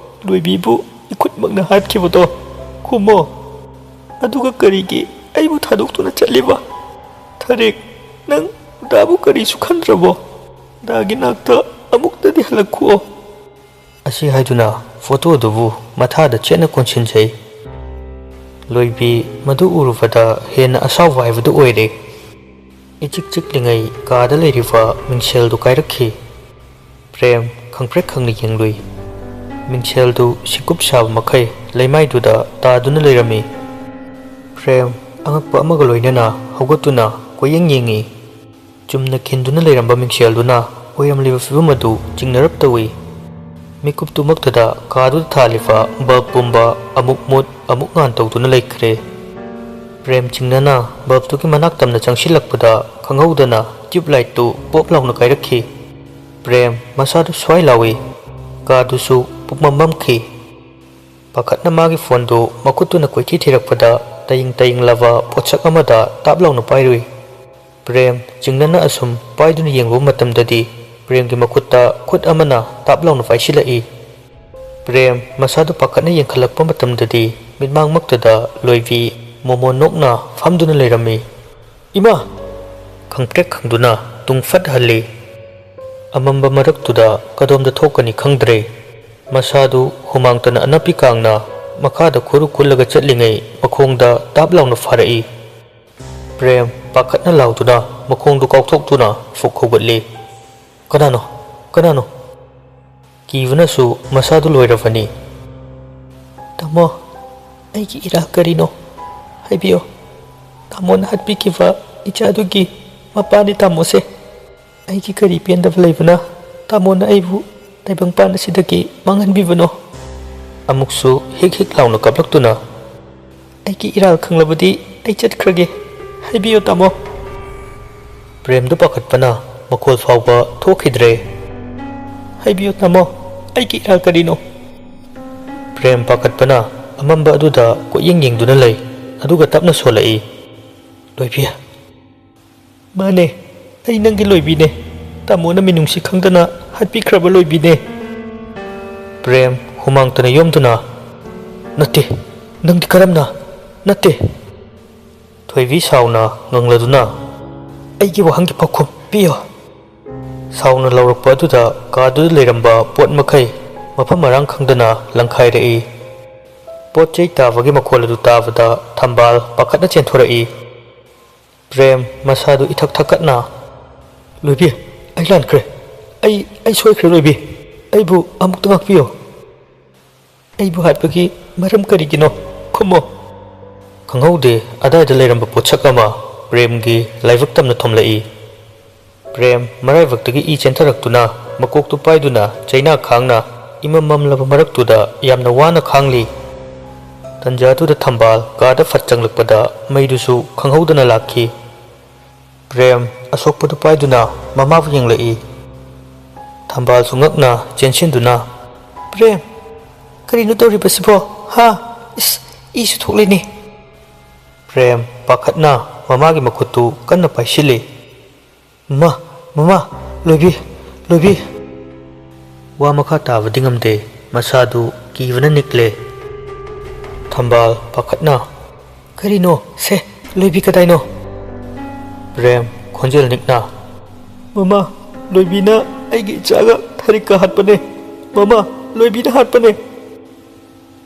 ꯂꯣꯏꯕꯤꯕꯨ ꯏꯈꯨꯠꯃꯛꯅ ꯍꯥꯠꯈꯤꯕꯗꯣ? ꯈꯨꯝꯃꯣ꯫ ꯑꯗꯨꯒ ꯀꯔꯤꯒꯤ ꯑꯩꯕꯨ ꯊꯥꯗꯣꯛꯇꯨꯅ ꯆꯠꯂꯤꯕ? ꯊꯔꯤꯛ, ꯅꯪ ꯗꯥꯕꯨ ꯀꯔꯤꯁꯨ ꯈꯟꯗ꯭ꯔꯕꯣ? ꯗꯥꯒꯤ ꯅꯥꯛꯇ ꯑꯃꯨꯛꯇꯗꯤ ꯍꯜꯂꯛꯈꯨꯑꯣ꯫" ꯑꯁꯤ ꯍꯥꯏꯗꯨꯅ ꯐꯣꯇꯣꯗꯨꯕꯨ ꯃꯊꯥꯗ ꯆꯦꯠꯅ ꯀꯣꯟꯁꯤꯟꯖꯩ꯫ ꯂꯣꯏꯕꯤ ꯃꯗꯨ ꯎꯔꯨꯕꯗ ꯍꯦꯟꯅ ꯑꯁꯥꯎꯕ ꯍꯥꯏꯕꯗꯨ ꯑꯣꯏꯔꯦ꯫ ꯏꯆꯤꯛ ꯆꯤꯛꯂꯤꯉꯩ ꯀꯥꯗ ꯂꯩꯔꯤꯕ ꯃꯤꯡꯁꯦꯜꯗꯨ ꯀꯥꯏꯔꯛꯈꯤ꯫ ꯄ꯭ꯔꯦꯝ ꯈꯪꯄ꯭ꯔꯦꯛ ꯈꯪꯅ ꯌꯦꯡꯂꯨꯏ꯫ ꯃꯤꯡꯁꯦꯜꯗꯨ ꯁꯤꯡꯀꯨꯞ ꯁꯥꯕ ꯃꯈꯩ ꯂꯩꯃꯥꯏꯗꯨꯗ ꯇꯥꯗꯨꯅ ꯂꯩꯔꯝꯃꯤ꯫ ꯄ꯭ꯔꯦꯝ ꯑꯉꯛꯄ ꯑꯃꯒ ꯂꯣꯏꯅꯅ ꯍꯧꯒꯠꯇꯨꯅ ꯀꯣꯏꯌꯦꯡ ꯌꯦꯡꯉꯤ꯫ ꯆꯨꯝꯅ ꯈꯤꯟꯗꯨꯅ ꯂꯩꯔꯝꯕ ꯃꯤꯡꯁꯦꯜꯗꯨꯅ ꯑꯣꯏꯔꯝꯂꯤꯕ ꯐꯤꯕꯝ ꯑꯗꯨ ꯆꯤꯡꯅꯔꯞ ꯇꯧꯏ꯫ ꯃꯤꯀꯨꯞꯇꯨꯃꯛꯇꯗ ꯀꯥꯗꯨꯗ ꯊꯥꯜꯂꯤꯕ ꯕꯜꯕ ꯄꯨꯝꯕ ꯑꯃꯨꯛ ꯃꯨꯠ ꯑꯃꯨꯛ ꯉꯥꯟ ꯇꯧꯗꯨꯅ ꯂꯩꯈ꯭ꯔꯦ꯫ ꯄ꯭ꯔꯦꯝ ꯆꯤꯡꯅꯅ ꯕꯜꯕꯇꯨꯒꯤ ꯃꯅꯥꯛ ꯇꯝꯅ ꯆꯪꯁꯤꯜꯂꯛꯄꯗ ꯈꯪꯍꯧꯗꯅ ꯇ꯭ꯌꯨꯕ ꯂꯥꯏꯠꯇꯨ ꯄꯣꯞ ꯂꯥꯎꯅ ꯀꯥꯏꯔꯛꯈꯤ꯫ ꯄ꯭ꯔꯦꯝ ꯃꯁꯥꯗꯨ ꯁ꯭ꯋꯥꯏ ꯂꯥꯎꯏ꯫ ꯀꯥꯗꯨꯁꯨ ꯄꯨꯝꯃꯝ ꯃꯝꯈꯤ꯫ ꯄꯥꯈꯠꯅ ꯃꯥꯒꯤ ꯐꯣꯟꯗꯨ ꯃꯈꯨꯠꯇꯨꯅ ꯀꯣꯏꯊꯤ ꯊꯤꯔꯛꯄꯗ ꯇꯌꯤꯡ ꯇꯌꯤꯡꯂꯕ ꯄꯣꯠꯁꯛ ꯑꯃꯗ ꯇꯥꯞ ꯂꯥꯎꯅ ꯄꯥꯏꯔꯨꯏ꯫ ꯄ꯭ꯔꯦꯝ ꯆꯤꯡꯅꯅ ꯑꯁꯨꯝ ꯄꯥꯏꯗꯨꯅ ꯌꯦꯡꯂꯨꯕ ꯃꯇꯝꯗꯗꯤ ꯄ꯭ꯔꯦꯝꯒꯤ ꯃꯈꯨꯠꯇ ꯈꯨꯠ ꯑꯃꯅ ꯇꯥꯞ ꯂꯥꯎꯅ ꯄꯥꯏꯁꯤꯜꯂꯛꯏ꯫ ꯄ꯭ꯔꯦꯝ ꯃꯁꯥꯗꯨ ꯄꯥꯈꯠꯅ ꯌꯦꯡꯈꯠꯂꯛꯄ ꯃꯇꯝꯗꯗꯤ ꯃꯤꯠꯃꯥꯡꯃꯛꯇꯗ ꯂꯣꯏꯕꯤ ꯃꯣꯃꯣꯟ ꯅꯣꯛꯅ ꯐꯝꯗꯨꯅ ꯂꯩꯔꯝꯃꯤ꯫ "ꯏꯃꯥ!" ꯈꯪꯄ꯭ꯔꯦꯛ ꯈꯪꯗꯨꯅ ꯇꯨꯡ ꯐꯠ ꯍꯜꯂꯤ꯫ ꯑꯃꯝꯕ ꯃꯔꯛꯇꯨꯗ ꯀꯗꯣꯝꯗ ꯊꯣꯛꯀꯅꯤ ꯈꯪꯗ꯭ꯔꯦ꯫ ꯃꯁꯥꯗꯨ ꯍꯨꯃꯥꯡꯇꯅ ꯑꯅꯞꯄꯤ ꯀꯥꯡꯅ ꯃꯈꯥꯗ ꯈꯨꯔꯨ ꯈꯨꯜꯂꯒ ꯆꯠꯂꯤꯉꯩ ꯃꯈꯣꯡꯗ ꯇꯥꯞ ꯂꯥꯎꯅ ꯐꯥꯔꯛꯏ꯫ ꯄ꯭ꯔꯦꯝ ꯄꯥꯈꯠꯅ ꯂꯥꯎꯗꯨꯅ ꯃꯈꯣꯡꯗꯨ ꯀꯥꯎꯊꯣꯛꯇꯨꯅ ꯐꯨꯛ ꯍꯧꯒꯠꯂꯤ꯫ "ꯀꯅꯥꯅꯣ? ꯀꯅꯥꯅꯣ?" ꯀꯤꯕꯅꯁꯨ ꯃꯁꯥꯗꯨ ꯂꯣꯏꯔꯕꯅꯤ꯫ "ꯇꯥꯃꯣ, ꯑꯩꯒꯤ ꯏꯔꯥꯜ ꯀꯔꯤꯅꯣ? ꯍꯥꯏꯕꯤꯌꯣ꯫ ꯇꯥꯃꯣꯅ ꯍꯥꯠꯄꯤꯈꯤꯕ ꯏꯆꯥꯗꯨꯒꯤ ꯃꯄꯥꯅꯤ ꯇꯥꯃꯣꯁꯦ꯫ ꯑꯩꯒꯤ ꯀꯔꯤ ꯄꯦꯟꯗꯕ ꯂꯩꯕꯅ ꯇꯥꯃꯣꯅ ꯑꯩꯕꯨ ꯇꯥꯏꯕꯪꯄꯥꯟ ꯑꯁꯤꯗꯒꯤ ꯃꯥꯡꯍꯟꯕꯤꯕꯅꯣ?" ꯑꯃꯨꯛꯁꯨ ꯍꯤꯛ ꯍꯤꯛ ꯂꯥꯎꯅ ꯀꯞꯂꯛꯇꯨꯅ, "ꯑꯩꯒꯤ ꯏꯔꯥꯜ ꯈꯪꯂꯕꯗꯤ ꯑꯩ ꯆꯠꯈ꯭ꯔꯒꯦ꯫ ꯍꯥꯏꯕꯤꯌꯨ ꯇꯥꯃꯣ꯫" ꯄ꯭ꯔꯦꯝꯗꯨ ꯄꯥꯈꯠꯄꯅ ꯃꯈꯣꯜ ꯐꯥꯎꯕ ꯊꯣꯛꯈꯤꯗ꯭ꯔꯦ꯫ "ꯍꯥꯏꯕꯤꯌꯨ ꯇꯥꯃꯣ, ꯑꯩꯒꯤ ꯏꯔꯥꯜ ꯀꯔꯤꯅꯣ?" ꯄ꯭ꯔꯦꯝ ꯄꯥꯈꯠꯄꯅ ꯑꯃꯝꯕ ꯑꯗꯨꯗ ꯀꯣꯏꯌꯦꯡ ꯌꯦꯡꯗꯨꯅ ꯂꯩ, ꯑꯗꯨꯒ ꯇꯞꯅ ꯁꯣꯜꯂꯛꯏ꯫ "ꯂꯣꯏꯕꯤ꯫" "ꯃꯥꯅꯦ, ꯑꯩ ꯅꯪꯒꯤ ꯂꯣꯏꯕꯤꯅꯦ꯫ ꯇꯥꯃꯣꯅ ꯃꯤꯅꯨꯡꯁꯤ ꯈꯪꯗꯅ ꯍꯥꯠꯄꯤꯈ꯭ꯔꯕ ꯂꯣꯏꯕꯤꯅꯦ꯫" ꯄ꯭ꯔꯦꯝ ꯍꯨꯃꯥꯡꯇꯅ ꯌꯣꯝꯗꯨꯅ, "ꯅꯠꯇꯦ, ꯅꯪꯗꯤ ꯀꯔꯝꯅ? ꯅꯠꯇꯦ!" ꯊꯣꯏꯕꯤ ꯁꯥꯎꯅ ꯉꯪꯂꯗꯨꯅ, "ꯑꯩꯒꯤ ꯋꯥꯍꯪꯒꯤ ꯄꯥꯎꯈꯨꯝ ꯄꯤꯌꯣ꯫" ꯁꯥꯎꯅ ꯂꯥꯎꯔꯛꯄ ꯑꯗꯨꯗ ꯀꯥꯗꯨꯗ ꯂꯩꯔꯝꯕ ꯄꯣꯠ ꯃꯈꯩ ꯃꯐꯝ ꯃꯔꯥꯡ ꯈꯪꯗꯅ ꯂꯪꯈꯥꯏꯔꯛꯏ꯫ ꯄꯣꯠ ꯆꯩ ꯇꯥꯕꯒꯤ ꯃꯈꯣꯜ ꯑꯗꯨ ꯇꯥꯕꯗ ꯊꯝꯕꯥꯜ ꯄꯥꯈꯠꯅ ꯆꯦꯟꯊꯣꯔꯛꯏ꯫ ꯄ꯭ꯔꯦꯝ ꯃꯁꯥꯗꯨ ꯏꯊꯛ ꯊꯛꯀꯠꯅ, "ꯂꯣꯏꯕꯤ, ꯑꯩ ꯂꯥꯟꯈ꯭ꯔꯦ꯫ ꯑꯩ, ꯑꯩ ꯁꯣꯏꯈ꯭ꯔꯦ ꯂꯣꯏꯕꯤ꯫ ꯑꯩꯕꯨ ꯑꯃꯨꯛꯇ ꯉꯥꯛꯄꯤꯌꯨ꯫ ꯑꯩꯕꯨ ꯍꯥꯠꯄꯒꯤ ꯃꯔꯝ ꯀꯔꯤꯒꯤꯅꯣ? ꯈꯨꯝꯃꯣ꯫" ꯈꯪꯍꯧꯗꯦ ꯑꯗꯥꯏꯗ ꯂꯩꯔꯝꯕ ꯄꯣꯠꯁꯛ ꯑꯃ ꯄ꯭ꯔꯦꯝꯒꯤ ꯂꯥꯏꯕꯛ ꯇꯝꯅ ꯊꯣꯝꯂꯛꯏ꯫ ꯄ꯭ꯔꯦꯝ ꯃꯔꯥꯏꯕꯛꯇꯒꯤ ꯏ ꯆꯦꯟꯊꯔꯛꯇꯨꯅ ꯃꯀꯣꯛꯇꯨ ꯄꯥꯏꯗꯨꯅ ꯆꯩꯅꯥ ꯈꯥꯡꯅ ꯏꯃꯝ ꯃꯝꯂꯕ ꯃꯔꯛꯇꯨꯗ ꯌꯥꯝꯅ ꯋꯥꯅ ꯈꯥꯡꯂꯤ꯫ ꯇꯟꯖꯥꯗꯨꯗ ꯊꯝꯕꯥꯜ ꯀꯥꯗ ꯐꯠ ꯆꯪꯂꯛꯄꯗ ꯃꯩꯗꯨꯁꯨ ꯈꯪꯍꯧꯗꯅ ꯂꯥꯛꯈꯤ꯫ ꯄ꯭ꯔꯦꯝ ꯑꯁꯣꯛꯄꯗꯨ ꯄꯥꯏꯗꯨꯅ ꯃꯃꯥꯕꯨ ꯌꯦꯡꯂꯛꯏ꯫ ꯊꯝꯕꯥꯜꯁꯨ ꯉꯛꯅ ꯆꯦꯟꯁꯤꯟꯗꯨꯅ, "ꯄ꯭ꯔꯦꯝ, ꯀꯔꯤꯅꯣ ꯇꯧꯔꯤꯕꯁꯤꯕꯣ? ꯍꯥ? ꯏꯁ, ꯏꯁꯨ ꯊꯣꯛꯂꯦꯅꯦ!" ꯄ꯭ꯔꯦꯝ ꯄꯥꯈꯠꯅ ꯃꯃꯥꯒꯤ ꯃꯈꯨꯠꯇꯨ ꯀꯟꯅ ꯄꯥꯏꯁꯤꯜꯂꯤ꯫ "ꯃꯃꯥ, ꯃꯃꯥ, ꯂꯣꯏꯕꯤ, ꯂꯣꯏꯕꯤ!" ꯋꯥ ꯃꯈꯥ ꯇꯥꯕꯗꯤ ꯉꯝꯗꯦ, ꯃꯁꯥꯗꯨ ꯀꯤꯕꯅ ꯅꯤꯛꯂꯦ꯫ ꯊꯝꯕꯥꯜ ꯄꯥꯈꯠꯅ, "ꯀꯔꯤꯅꯣ? ꯁꯦ, ꯂꯣꯏꯕꯤ ꯀꯗꯥꯏꯅꯣ?" ꯄ꯭ꯔꯦꯝ ꯈꯣꯟꯖꯦꯜ ꯅꯤꯛꯅ, "ꯃꯃꯥ, ꯂꯣꯏꯕꯤꯅ ꯑꯩꯒꯤ ꯏꯆꯥꯒ ꯊꯔꯤꯛꯀ ꯍꯥꯠꯄꯅꯦ꯫ ꯃꯃꯥ, ꯂꯣꯏꯕꯤꯅ ꯍꯥꯠꯄꯅꯦ!"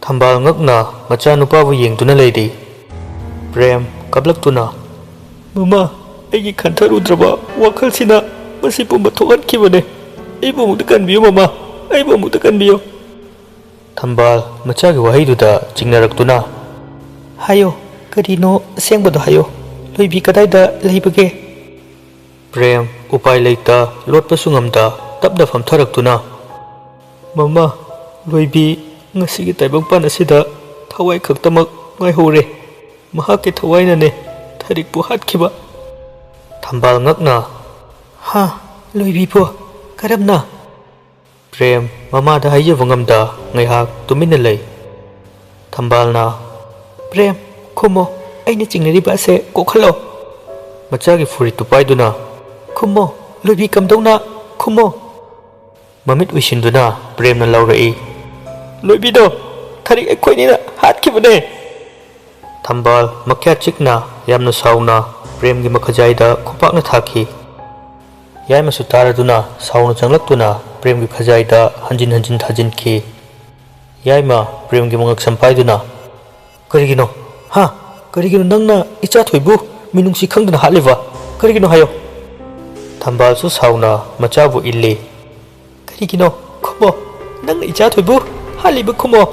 ꯊꯝꯕꯥꯜ ꯉꯛꯅ ꯃꯆꯥꯅꯨꯄꯥꯕꯨ ꯌꯦꯡꯗꯨꯅ ꯂꯩꯔꯤ꯫ ꯄ꯭ꯔꯦꯝ ꯀꯞꯂꯛꯇꯨꯅ, "ꯃꯃꯥ, ꯑꯩꯒꯤ ꯈꯟꯊꯔꯨꯗ꯭ꯔꯕ ꯋꯥꯈꯜꯁꯤꯅ ꯃꯁꯤ ꯄꯨꯝꯕ ꯊꯣꯛꯍꯟꯈꯤꯕꯅꯦ꯫ ꯑꯩꯕꯨ ꯑꯃꯨꯛꯇ ꯀꯟꯕꯤꯌꯨ ꯃꯃꯥ, ꯑꯩꯕꯨ ꯑꯃꯨꯛꯇ ꯀꯟꯕꯤꯌꯨ!" ꯊꯝꯕꯥꯜ ꯃꯆꯥꯒꯤ ꯋꯥꯍꯩꯗꯨꯗ ꯆꯤꯡꯅꯔꯛꯇꯨꯅ, "ꯍꯥꯏꯌꯣ, ꯀꯔꯤꯅꯣ ꯑꯁꯦꯡꯕꯗꯣ ꯍꯥꯏꯌꯣ꯫ ꯂꯣꯏꯕꯤ ꯀꯗꯥꯏꯗ ꯂꯩꯕꯒꯦ?" ꯄ꯭ꯔꯦꯝ ꯎꯄꯥꯏ ꯂꯩꯇ ꯂꯣꯠꯄꯁꯨ ꯉꯝꯗ ꯇꯞꯅ ꯐꯝꯊꯔꯛꯇꯨꯅ, "ꯃꯃꯥ, ꯂꯣꯏꯕꯤ ꯉꯁꯤꯒꯤ ꯇꯥꯏꯕꯪꯄꯥꯟ ꯑꯁꯤꯗ ꯊꯋꯥꯏ ꯈꯛꯇꯃꯛ ꯉꯥꯏꯍꯧꯔꯦ꯫ ꯃꯍꯥꯛꯀꯤ ꯊꯋꯥꯏꯅꯅꯦ ꯊꯔꯤꯛꯄꯨ ꯍꯥꯠꯈꯤꯕ꯫" ꯊꯝꯕꯥꯜ ꯉꯛꯅ, "ꯍꯥ? ꯂꯣꯏꯕꯤꯕꯨ? ꯀꯔꯝꯅ?" ꯄ꯭ꯔꯦꯝ ꯃꯃꯥꯗ ꯍꯥꯏꯖꯕ ꯉꯝꯗ ꯉꯥꯏꯍꯥꯛ ꯇꯨꯃꯤꯟꯅ ꯂꯩ꯫ ꯊꯝꯕꯥꯜꯅ, "ꯄ꯭ꯔꯦꯝ, ꯈꯨꯝꯃꯣ, ꯑꯩꯅ ꯆꯤꯡꯅꯔꯤꯕ ꯑꯁꯦ ꯀꯣꯛꯍꯜꯂꯣ꯫" ꯃꯆꯥꯒꯤ ꯐꯨꯔꯤꯠꯇꯨ ꯄꯥꯏꯗꯨꯅ, "ꯈꯨꯝꯃꯣ, ꯂꯣꯏꯕꯤ ꯀꯝꯗꯧꯅ? ꯈꯨꯝꯃꯣ!" ꯃꯃꯤꯠ ꯎꯏꯁꯤꯟꯗꯨꯅ ꯄ꯭ꯔꯦꯝꯅ ꯂꯥꯎꯔꯛꯏ, "ꯂꯣꯏꯕꯤꯗꯣ ꯊꯔꯤꯛ ꯑꯩꯈꯣꯏꯅꯤꯅ ꯍꯥꯠꯈꯤꯕꯅꯦ!" ꯊꯝꯕꯥꯜ ꯃꯈ꯭ꯌꯥꯠ ꯆꯤꯛꯅ ꯌꯥꯝꯅ ꯁꯥꯎꯅ ꯄ꯭ꯔꯦꯝꯒꯤ ꯃꯈꯖꯥꯏꯗ ꯈꯨꯄꯥꯛꯅ ꯊꯥꯈꯤ꯫ ꯌꯥꯏꯃꯁꯨ ꯇꯥꯔꯗꯨꯅ ꯁꯥꯎꯅ ꯆꯪꯂꯛꯇꯨꯅ ꯄ꯭ꯔꯦꯝꯒꯤ ꯈꯖꯥꯏꯗ ꯍꯟꯖꯤꯟ ꯍꯟꯖꯤꯟ ꯊꯥꯖꯤꯟꯈꯤ꯫ ꯌꯥꯏꯃ ꯄ꯭ꯔꯦꯝꯒꯤ ꯃꯉꯛꯁꯝ ꯄꯥꯏꯗꯨꯅ, "ꯀꯔꯤꯒꯤꯅꯣ? ꯍꯥ? ꯀꯔꯤꯒꯤꯅꯣ ꯅꯪꯅ ꯏꯆꯥ ꯊꯣꯏꯕꯨ ꯃꯤꯅꯨꯡꯁꯤ ꯈꯪꯗꯅ ꯍꯥꯠꯂꯤꯕ? ꯀꯔꯤꯒꯤꯅꯣ ꯍꯥꯏꯌꯣ?" ꯊꯝꯕꯥꯜꯁꯨ ꯁꯥꯎꯅ ꯃꯆꯥꯕꯨ ꯏꯜꯂꯤ꯫ "ꯀꯔꯤꯒꯤꯅꯣ? ꯈꯨꯝꯃꯣ꯫ ꯅꯪꯅ ꯏꯆꯥ ꯊꯣꯏꯕꯨ ꯍꯥꯠꯂꯤꯕ ꯈꯨꯝꯃꯣ!"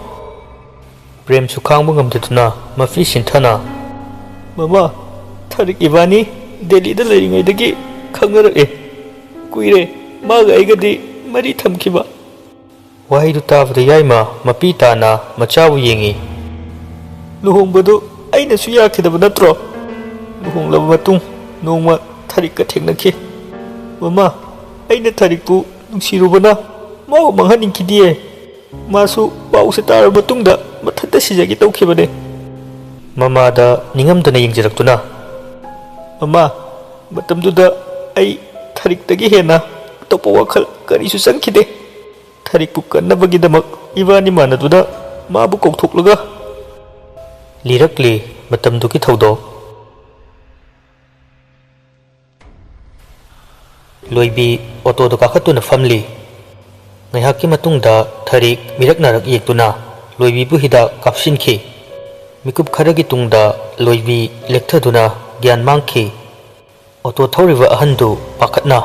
ꯄ꯭ꯔꯦꯝꯁꯨ ꯈꯥꯡꯕ ꯉꯝꯗꯗꯨꯅ ꯃꯐꯤ ꯁꯤꯟꯊꯅ, "ꯃꯃꯥ, ꯊꯔꯤꯛ ꯏꯕꯥꯅꯤ ꯗꯦꯜꯂꯤꯗ ꯂꯩꯔꯤꯉꯩꯗꯒꯤ ꯈꯪꯅꯔꯛꯑꯦ꯫ ꯀꯨꯏꯔꯦ ꯃꯥꯒ ꯑꯩꯒꯗꯤ ꯃꯔꯤ ꯊꯝꯈꯤꯕ꯫" ꯋꯥꯍꯩꯗꯨ ꯇꯥꯕꯗ ꯌꯥꯏꯃ ꯃꯄꯤ ꯇꯥꯅ ꯃꯆꯥꯕꯨ ꯌꯦꯡꯉꯤ꯫ ꯂꯨꯍꯣꯡꯕꯗꯨ ꯑꯩꯅꯁꯨ ꯌꯥꯈꯤꯗꯕ ꯅꯠꯇ꯭ꯔꯣ? ꯂꯨꯍꯣꯡꯂꯕ ꯃꯇꯨꯡ ꯅꯣꯡꯃ ꯊꯔꯤꯛꯀ ꯊꯦꯡꯅꯈꯤ꯫ "ꯃꯃꯥ, ꯑꯩꯅ ꯊꯔꯤꯛꯄꯨ ꯅꯨꯡꯁꯤꯔꯨꯕꯅ ꯃꯥꯕꯨ ꯃꯥꯡꯍꯟꯅꯤꯡꯈꯤꯗꯤꯌꯦ꯫ ꯃꯥꯁꯨ ꯄꯥꯎꯁꯦ ꯇꯥꯔꯕ ꯃꯇꯨꯡꯗ ꯃꯊꯟꯇ ꯁꯤꯖꯒꯦ ꯇꯧꯈꯤꯕꯅꯦ꯫" ꯃꯃꯥꯗ ꯅꯤꯡꯉꯝꯗꯅ ꯌꯦꯡꯖꯔꯛꯇꯨꯅ, "ꯃꯃꯥ, ꯃꯇꯝꯗꯨꯗ ꯑꯩ ꯊꯔꯤꯛꯇꯒꯤ ꯍꯦꯟꯅ ꯑꯇꯣꯞꯄ ꯋꯥꯈꯜ ꯀꯔꯤꯁꯨ ꯆꯪꯈꯤꯗꯦ꯫ ꯊꯔꯤꯛꯄꯨ ꯀꯟꯅꯕꯒꯤꯗꯃꯛ ꯏꯕꯥꯅꯤ ꯃꯥꯟꯅꯗꯨꯅ ꯃꯥꯕꯨ ꯀꯧꯊꯣꯛꯂꯒ" ꯂꯤꯔꯛꯂꯤ ꯃꯇꯝꯗꯨꯒꯤ ꯊꯧꯗꯣꯛ꯫ ꯂꯣꯏꯕꯤ ꯑꯣꯇꯣꯗ ꯀꯥꯈꯠꯇꯨꯅ ꯐꯝꯂꯤ꯫ ꯉꯥꯏꯍꯥꯛꯀꯤ ꯃꯇꯨꯡꯗ ꯊꯔꯤꯛ ꯃꯤꯔꯛ ꯅꯥꯔꯛ ꯌꯦꯛꯇꯨꯅ ꯂꯣꯏꯕꯤꯕꯨ ꯍꯤꯗꯥꯛ ꯀꯥꯞꯁꯤꯟꯈꯤ꯫ ꯃꯤꯀꯨꯞ ꯈꯔꯒꯤ ꯇꯨꯡꯗ ꯂꯣꯏꯕꯤ ꯂꯦꯛꯊꯗꯨꯅ ꯒ꯭ꯌꯥꯟ ꯃꯥꯡꯈꯤ꯫ ꯑꯣꯇꯣ ꯊꯧꯔꯤꯕ ꯑꯍꯟꯗꯨ ꯄꯥꯈꯠꯅ,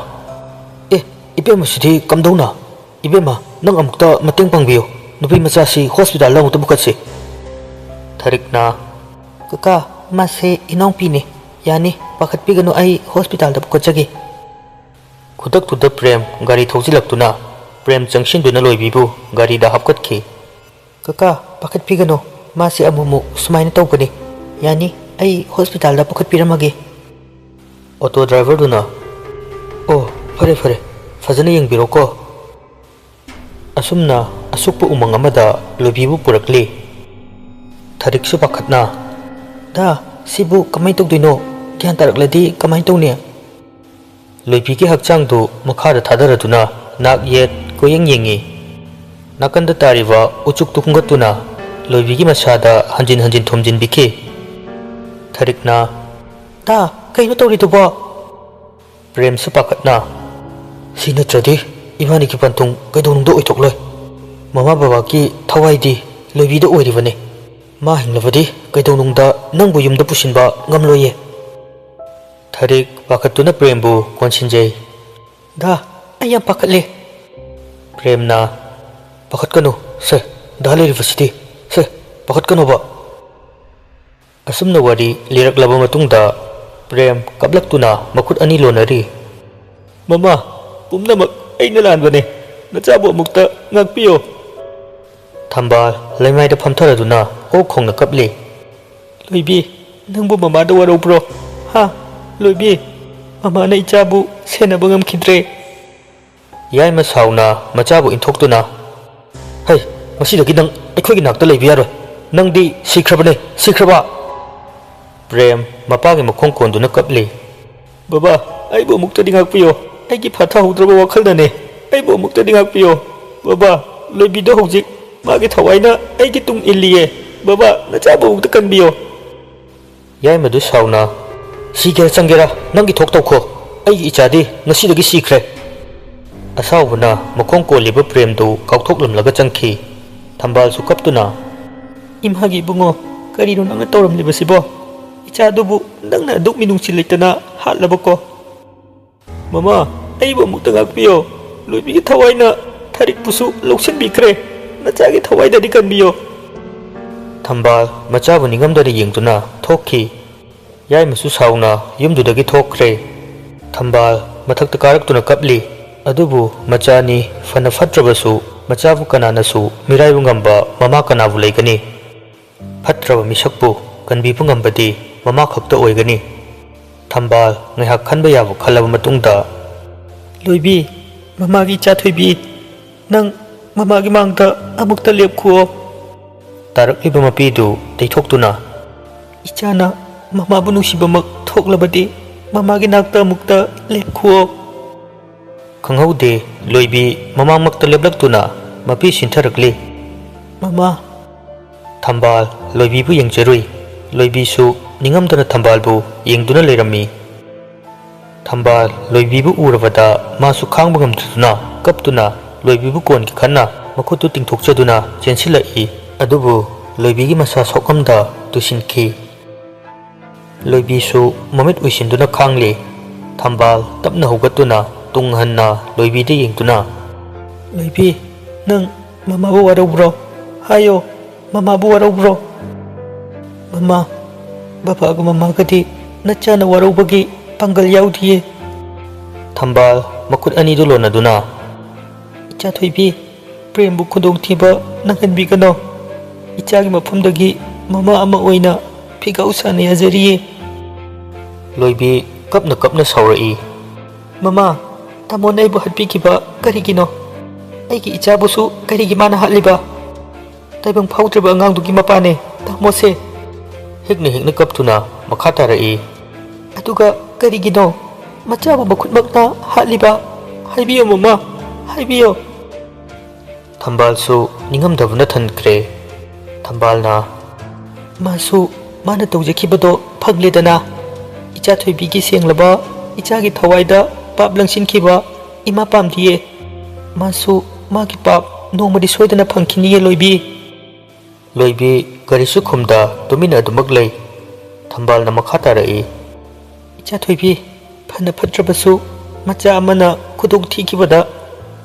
"ꯑꯦ, ꯏꯕꯦꯝꯃꯁꯤꯗꯤ ꯀꯝꯗꯧꯅ? ꯏꯕꯦꯝꯃ, ꯅꯪ ꯑꯃꯨꯛꯇ ꯃꯇꯦꯡ ꯄꯥꯡꯕꯤꯌꯨ꯫ ꯅꯨꯄꯤ ꯃꯆꯥꯁꯤ ꯍꯣꯁꯄꯤꯇꯥꯜꯗ ꯑꯃꯨꯛꯇ ꯄꯨꯈꯠꯁꯤ꯫" ꯊꯔꯤꯛꯅ, "ꯀꯀꯥ, ꯃꯥꯁꯦ ꯏꯅꯥꯎꯄꯤꯅꯦ꯫ ꯌꯥꯅꯤ, ꯄꯥꯈꯠꯄꯤꯒꯅꯨ, ꯑꯩ ꯍꯣꯁꯄꯤꯇꯥꯜꯗ ꯄꯨꯈꯠꯆꯒꯦ꯫" ꯈꯨꯗꯛꯇꯨꯗ ꯄ꯭ꯔꯦꯝ ꯒꯥꯔꯤ ꯊꯧꯖꯤꯜꯂꯛꯇꯨꯅ ꯄ꯭ꯔꯦꯝ ꯆꯪꯁꯤꯟꯗꯨꯅ ꯂꯣꯏꯕꯤꯕꯨ ꯒꯥꯔꯤꯗ ꯍꯥꯞꯀꯠꯈꯤ꯫ "ꯀꯀꯥ, ꯄꯥꯈꯠꯄꯤꯒꯅꯨ, ꯃꯥꯁꯦ ꯑꯃꯨꯛ ꯑꯃꯨꯛ ꯁꯨꯃꯥꯏꯅ ꯇꯧꯕꯅꯤ꯫ ꯌꯥꯅꯤ, ꯑꯩ ꯍꯣꯁꯄꯤꯇꯥꯜꯗ ꯄꯨꯈꯠꯄꯤꯔꯝꯃꯒꯦ꯫" ꯑꯣꯇꯣ ꯗ꯭ꯔꯥꯏꯚꯔꯗꯨꯅ, "ꯑꯣ, ꯐꯔꯦ ꯐꯔꯦ, ꯐꯖꯅ ꯌꯦꯡꯕꯤꯔꯣꯀꯣ꯫" ꯑꯁꯨꯝꯅ ꯑꯁꯨꯛꯄ ꯎꯃꯪ ꯑꯃꯗ ꯂꯣꯏꯕꯤꯕꯨ ꯄꯨꯔꯛꯂꯤ꯫ ꯊꯔꯤꯛꯁꯨ ꯄꯥꯈꯠꯅ, "ꯗꯥ, ꯁꯤꯕꯨ ꯀꯃꯥꯏꯅ ꯇꯧꯗꯣꯏꯅꯣ? ꯒ꯭ꯌꯥꯟ ꯇꯥꯔꯛꯂꯗꯤ ꯀꯃꯥꯏꯅ ꯇꯧꯅꯤ?" ꯂꯣꯏꯕꯤꯒꯤ ꯍꯛꯆꯥꯡꯗꯨ ꯃꯈꯥꯗ ꯊꯥꯗꯔꯗꯨꯅ ꯅꯥꯛ ꯌꯦꯠ ꯀꯣꯏꯌꯦꯡ ꯌꯦꯡꯉꯤ꯫ ꯅꯥꯀꯟꯗ ꯇꯥꯔꯤꯕ ꯎꯆꯨꯛꯇꯨ ꯈꯨꯝꯒꯠꯇꯨꯅ ꯂꯣꯏꯕꯤꯒꯤ ꯃꯁꯥꯗ ꯍꯟꯖꯤꯟ ꯍꯟꯖꯤꯟ ꯊꯣꯝꯖꯤꯟꯕꯤꯈꯤ꯫ ꯊꯔꯤꯛꯅ, "ꯗꯥ, ꯀꯩꯅꯣ ꯇꯧꯔꯤꯗꯨꯕꯣ?" ꯄ꯭ꯔꯦꯝꯁꯨ ꯄꯥꯈꯠꯅ, "ꯁꯤ ꯅꯠꯇ꯭ꯔꯗꯤ ꯏꯕꯥꯅꯤꯒꯤ ꯄꯟꯊꯨꯡ ꯀꯩꯗꯧꯅꯨꯡꯗ ꯑꯣꯏꯊꯣꯛꯂꯣꯏ꯫ ꯃꯃꯥ ꯕꯕꯥꯒꯤ ꯊꯋꯥꯏꯗꯤ ꯂꯣꯏꯕꯤꯗ ꯑꯣꯏꯔꯤꯕꯅꯤ꯫ ꯃꯥ ꯍꯤꯡꯂꯕꯗꯤ ꯀꯩꯗꯧꯅꯨꯡꯗ ꯅꯪꯕꯨ ꯌꯨꯝꯗ ꯄꯨꯁꯤꯟꯕ ꯉꯝꯂꯣꯏꯌꯦ꯫" ꯊꯔꯤꯛ ꯄꯥꯈꯠꯇꯨꯅ ꯄ꯭ꯔꯦꯝꯕꯨ ꯀꯣꯟꯁꯤꯟꯖꯩ꯫ "ꯗꯥ, ꯑꯩ ꯌꯥꯝ ꯄꯥꯈꯠꯂꯦ꯫" ꯄ꯭ꯔꯦꯝꯅ, "ꯄꯥꯈꯠꯀꯅꯨ ꯁꯦ, ꯗꯥ ꯂꯩꯔꯤꯕꯁꯤꯗꯤ ꯁꯦ, ꯄꯥꯈꯠꯀꯅꯣꯕ꯫" ꯑꯁꯨꯝꯅ ꯋꯥꯔꯤ ꯂꯤꯔꯛꯂꯕ ꯃꯇꯨꯡꯗ ꯄ꯭ꯔꯦꯝ ꯀꯞꯂꯛꯇꯨꯅ ꯃꯈꯨꯠ ꯑꯅꯤ ꯂꯣꯟꯅꯔꯤ꯫ "ꯃꯃꯥ, ꯄꯨꯝꯅꯃꯛ ꯑꯩꯅ ꯂꯥꯟꯕꯅꯦ꯫ ꯅꯆꯥꯕꯨ ꯑꯃꯨꯛꯇ ꯉꯥꯛꯄꯤꯌꯣ꯫" ꯊꯝꯕꯥꯜ ꯂꯩꯃꯥꯏꯗ ꯐꯝꯊꯔꯗꯨꯅ ꯑꯣꯛ ꯈꯣꯡꯅ ꯀꯞꯂꯤ꯫ ꯂꯣꯏꯕꯤ, ꯅꯪꯕꯨ ꯃꯃꯥꯗ ꯋꯥꯔꯧꯕ꯭ꯔꯣ? ꯍꯥ? ꯂꯣꯏꯕꯤ, ꯃꯃꯥꯅ ꯏꯆꯥꯕꯨ ꯁꯦꯟꯅꯕ ꯉꯝꯈꯤꯗ꯭ꯔꯦ꯫ ꯌꯥꯏꯃ ꯁꯥꯎꯅ ꯃꯆꯥꯕꯨ ꯏꯟꯊꯣꯛꯇꯨꯅ, "ꯍꯩ, ꯉꯁꯤꯗꯒꯤ ꯅꯪ ꯑꯩꯈꯣꯏꯒꯤ ꯅꯥꯛꯇ ꯂꯩꯕ ꯌꯥꯔꯣꯏ꯫ ꯅꯪꯗꯤ ꯁꯤꯈ꯭ꯔꯕꯅꯦ, ꯁꯤꯈ꯭ꯔꯕ!" ꯄ꯭ꯔꯦꯝ ꯃꯄꯥꯒꯤ ꯃꯈꯣꯡ ꯀꯣꯟꯗꯨꯅ ꯀꯞꯂꯤ꯫ "ꯕꯕꯥ, ꯑꯩꯕꯨ ꯑꯃꯨꯛꯇꯗꯤ ꯉꯥꯛꯄꯤꯌꯣ꯫ ꯑꯩꯒꯤ ꯐꯥꯊꯍꯧꯗ꯭ꯔꯕ ꯋꯥꯈꯜꯅꯅꯦ꯫ ꯑꯩꯕꯨ ꯑꯃꯨꯛꯇꯗꯤ ꯉꯥꯛꯄꯤꯌꯣ꯫ ꯕꯕꯥ, ꯂꯣꯏꯕꯤꯗꯣ ꯍꯧꯖꯤꯛ ꯃꯥꯒꯤ ꯊꯋꯥꯏꯅ ꯑꯩꯒꯤ ꯇꯨꯡ ꯏꯜꯂꯤꯌꯦ꯫ ꯕꯕꯥ, ꯅꯆꯥꯕꯨ ꯑꯃꯨꯛꯇ ꯀꯟꯕꯤꯌꯣ꯫" ꯌꯥꯏꯃꯗꯨ ꯁꯥꯎꯅ, "ꯁꯤꯒꯦꯔꯥ ꯆꯪꯒꯦꯔꯥ, ꯅꯪꯒꯤ ꯊꯣꯛ ꯇꯧꯈꯣ꯫ ꯑꯩꯒꯤ ꯏꯆꯥꯗꯤ ꯉꯁꯤꯗꯒꯤ ꯁꯤꯈ꯭ꯔꯦ꯫" ꯑꯁꯥꯎꯕꯅ ꯃꯈꯣꯡ ꯀꯣꯜꯂꯤꯕ ꯄ꯭ꯔꯦꯝꯗꯨ ꯀꯥꯎꯊꯣꯛꯂꯝꯂꯒ ꯆꯪꯈꯤ꯫ ꯊꯝꯕꯥꯜꯁꯨ ꯀꯞꯇꯨꯅ, "ꯏꯃꯥꯒꯤ ꯏꯕꯨꯡꯉꯣ, ꯀꯔꯤꯅꯣ ꯅꯪꯅ ꯇꯧꯔꯝꯂꯤꯕꯁꯤꯕꯣ? ꯏꯆꯥꯗꯨꯕꯨ ꯅꯪꯅ ꯑꯗꯨꯛ ꯃꯤꯅꯨꯡꯁꯤ ꯂꯩꯇꯅ ꯍꯥꯠꯂꯕꯀꯣ?" "ꯃꯃꯥ, ꯑꯩꯕꯨ ꯑꯃꯨꯛꯇ ꯉꯥꯛꯄꯤꯌꯣ꯫ ꯂꯣꯏꯕꯤꯒꯤ ꯊꯋꯥꯏꯅ ꯊꯔꯤꯛꯄꯨꯁꯨ ꯂꯧꯁꯤꯟꯕꯤꯈ꯭ꯔꯦ꯫ ꯅꯆꯥꯒꯤ ꯊꯋꯥꯏꯗꯗꯤ ꯀꯟꯕꯤꯌꯣ꯫" ꯊꯝꯕꯥꯜ ꯃꯆꯥꯕꯨ ꯅꯤꯡꯉꯝꯗꯅ ꯌꯦꯡꯗꯨꯅ ꯊꯣꯛꯈꯤ꯫ ꯌꯥꯏꯃꯁꯨ ꯁꯥꯎꯅ ꯌꯨꯝꯗꯨꯗꯒꯤ ꯊꯣꯛꯈ꯭ꯔꯦ꯫ ꯊꯝꯕꯥꯜ ꯃꯊꯛꯇ ꯀꯥꯔꯛꯇꯨꯅ ꯀꯞꯂꯤ꯫ ꯑꯗꯨꯕꯨ ꯃꯆꯥꯅꯤ ꯐꯅ ꯐꯠꯇ꯭ꯔꯕꯁꯨ ꯃꯆꯥꯕꯨ ꯀꯅꯥꯅꯁꯨ ꯃꯤꯔꯥꯏꯕ ꯉꯝꯕ ꯃꯃꯥ ꯀꯅꯥꯕꯨ ꯂꯩꯒꯅꯤ? ꯐꯠꯇ꯭ꯔꯕ ꯃꯤꯁꯛꯄꯨ ꯀꯟꯕꯤꯕ ꯉꯝꯕꯗꯤ ꯃꯃꯥ ꯈꯛꯇ ꯑꯣꯏꯒꯅꯤ꯫ ꯊꯝꯕꯥꯜ ꯉꯥꯏꯍꯥꯛ ꯈꯟꯕ ꯌꯥꯕ ꯈꯜꯂꯕ ꯃꯇꯨꯡꯗ, "ꯂꯣꯏꯕꯤ, ꯃꯃꯥꯒꯤ ꯏꯆꯥ ꯊꯣꯏꯕꯤ, ꯅꯪ ꯃꯃꯥꯒꯤ ꯃꯥꯡꯗ ꯑꯃꯨꯛꯇ ꯂꯦꯞꯈꯨꯑꯣ꯫" ꯇꯥꯔꯛꯂꯤꯕ ꯃꯄꯤꯗꯨ ꯇꯩꯊꯣꯛꯇꯨꯅ, "ꯏꯆꯥꯅ ꯃꯃꯥꯕꯨ ꯅꯨꯡꯁꯤꯕꯃꯛ ꯊꯣꯛꯂꯕꯗꯤ ꯃꯃꯥꯒꯤ ꯅꯥꯛꯇ ꯑꯃꯨꯛꯇ ꯂꯦꯞꯈꯨꯑꯣ꯫" ꯈꯪꯍꯧꯗꯦ, ꯂꯣꯏꯕꯤ ꯃꯃꯥꯃꯛꯇ ꯂꯦꯞꯂꯛꯇꯨꯅ ꯃꯄꯤ ꯁꯤꯟꯊꯔꯛꯂꯤ꯫ "ꯃꯃꯥ!" ꯊꯝꯕꯥꯜ ꯂꯣꯏꯕꯤꯕꯨ ꯌꯦꯡꯖꯔꯨꯏ꯫ ꯂꯣꯏꯕꯤꯁꯨ ꯅꯤꯡꯉꯝꯗꯅ ꯊꯝꯕꯥꯜꯕꯨ ꯌꯦꯡꯗꯨꯅ ꯂꯩꯔꯝꯃꯤ꯫ ꯊꯝꯕꯥꯜ ꯂꯣꯏꯕꯤꯕꯨ ꯎꯔꯕꯗ ꯃꯥꯁꯨ ꯈꯥꯡꯕ ꯉꯝꯗꯗꯨꯅ ꯀꯞꯇꯨꯅ ꯂꯣꯏꯕꯤꯕꯨ ꯀꯣꯟꯒꯤ ꯈꯟꯅ ꯃꯈꯨꯠꯇꯨ ꯇꯤꯡꯊꯣꯛꯆꯗꯨꯅ ꯆꯦꯟꯁꯤꯜꯂꯛꯏ꯫ ꯑꯗꯨꯕꯨ ꯂꯣꯏꯕꯤꯒꯤ ꯃꯁꯥ ꯁꯣꯛꯂꯝꯗ ꯇꯨꯁꯤꯟꯈꯤ꯫ ꯂꯣꯏꯕꯤꯁꯨ ꯃꯃꯤꯠ ꯎꯏꯁꯤꯟꯗꯨꯅ ꯈꯥꯡꯂꯤ꯫ ꯊꯝꯕꯥꯜ ꯇꯞꯅ ꯍꯧꯒꯠꯇꯨꯅ ꯇꯨꯡ ꯍꯟꯅ ꯂꯣꯏꯕꯤꯗ ꯌꯦꯡꯗꯨꯅ, "ꯂꯣꯏꯕꯤ, ꯅꯪ ꯃꯃꯥꯕꯨ ꯋꯥꯔꯧꯕ꯭ꯔꯣ? ꯍꯥꯏꯌꯣ, ꯃꯃꯥꯕꯨ ꯋꯥꯔꯧꯕ꯭ꯔꯣ?" "ꯃꯃꯥ, ꯕꯕꯥꯒ ꯃꯃꯥꯒꯗꯤ ꯅꯆꯥꯅ ꯋꯥꯔꯧꯕꯒꯤ ꯄꯥꯡꯒꯜ ꯌꯥꯎꯗꯤꯌꯦ꯫" ꯊꯝꯕꯥꯜ ꯃꯈꯨꯠ ꯑꯅꯤꯗꯨ ꯂꯣꯟꯅꯗꯨꯅ, "ꯏꯆꯥ ꯊꯣꯏꯕꯤ, ꯄ꯭ꯔꯦꯝꯕꯨ ꯈꯨꯗꯣꯡꯊꯤꯕ ꯅꯪꯍꯟꯕꯤꯒꯅꯨ꯫ ꯏꯆꯥꯒꯤ ꯃꯐꯝꯗꯒꯤ ꯃꯃꯥ ꯑꯃ ꯑꯣꯏꯅ ꯐꯤꯒꯥꯎ ꯁꯥꯅ ꯌꯥꯖꯔꯤꯌꯦ꯫ ꯂꯣꯏꯕꯤ ꯀꯞꯅ ꯀꯞꯅ ꯁꯥꯎꯔꯛꯏ꯫ "ꯃꯃꯥ, ꯇꯥꯃꯣꯅ ꯑꯩꯕꯨ ꯍꯥꯠꯄꯤꯈꯤꯕ ꯀꯔꯤꯒꯤꯅꯣ? ꯑꯩꯒꯤ ꯏꯆꯥꯕꯨꯁꯨ ꯀꯔꯤꯒꯤ ꯃꯥꯅ ꯍꯥꯠꯂꯤꯕ? ꯇꯥꯏꯕꯪ ꯐꯥꯎꯗ꯭ꯔꯤꯕ ꯑꯉꯥꯡꯗꯨꯒꯤ ꯃꯄꯥꯅꯦ ꯇꯥꯃꯣꯁꯦ!" ꯍꯤꯛꯅ ꯍꯤꯛꯅ ꯀꯞꯇꯨꯅ ꯃꯈꯥ ꯇꯥꯔꯛꯏ꯫ "ꯑꯗꯨꯒ ꯀꯔꯤꯒꯤꯅꯣ ꯃꯆꯥꯕꯨ ꯃꯈꯨꯠꯃꯛꯅ ꯍꯥꯠꯂꯤꯕ? ꯍꯥꯏꯕꯤꯌꯨ ꯃꯃꯥ, ꯍꯥꯏꯕꯤꯌꯨ!" ꯊꯝꯕꯥꯜꯁꯨ ꯅꯤꯡꯉꯝꯗꯕꯅ ꯊꯟꯈ꯭ꯔꯦ꯫ ꯊꯝꯕꯥꯜꯅ, "ꯃꯥꯁꯨ ꯃꯥꯅ ꯇꯧꯖꯈꯤꯕꯗꯣ ꯐꯪꯂꯦꯗꯅ꯫ ꯏꯆꯥ ꯊꯣꯏꯕꯤꯒꯤ ꯁꯦꯡꯂꯕ ꯏꯆꯥꯒꯤ ꯊꯋꯥꯏꯗ ꯄꯥꯞ ꯂꯪꯁꯤꯟꯈꯤꯕ ꯏꯃꯥ ꯄꯥꯝꯗꯤꯌꯦ꯫ ꯃꯥꯁꯨ ꯃꯥꯒꯤ ꯄꯥꯞ ꯅꯣꯡꯃꯗꯤ ꯁꯣꯏꯗꯅ ꯐꯪꯈꯤꯅꯤꯌꯦ ꯂꯣꯏꯕꯤ!" ꯂꯣꯏꯕꯤ ꯀꯔꯤꯁꯨ ꯈꯨꯝꯗ ꯇꯨꯃꯤꯟꯅ ꯑꯗꯨꯃꯛ ꯂꯩ꯫ ꯊꯝꯕꯥꯜꯅ ꯃꯈꯥ ꯇꯥꯔꯛꯏ꯫ "ꯏꯆꯥ ꯊꯣꯏꯕꯤ, ꯐꯅ ꯐꯠꯇ꯭ꯔꯕꯁꯨ ꯃꯆꯥ ꯑꯃꯅ ꯈꯨꯗꯣꯡ ꯊꯤꯈꯤꯕꯗ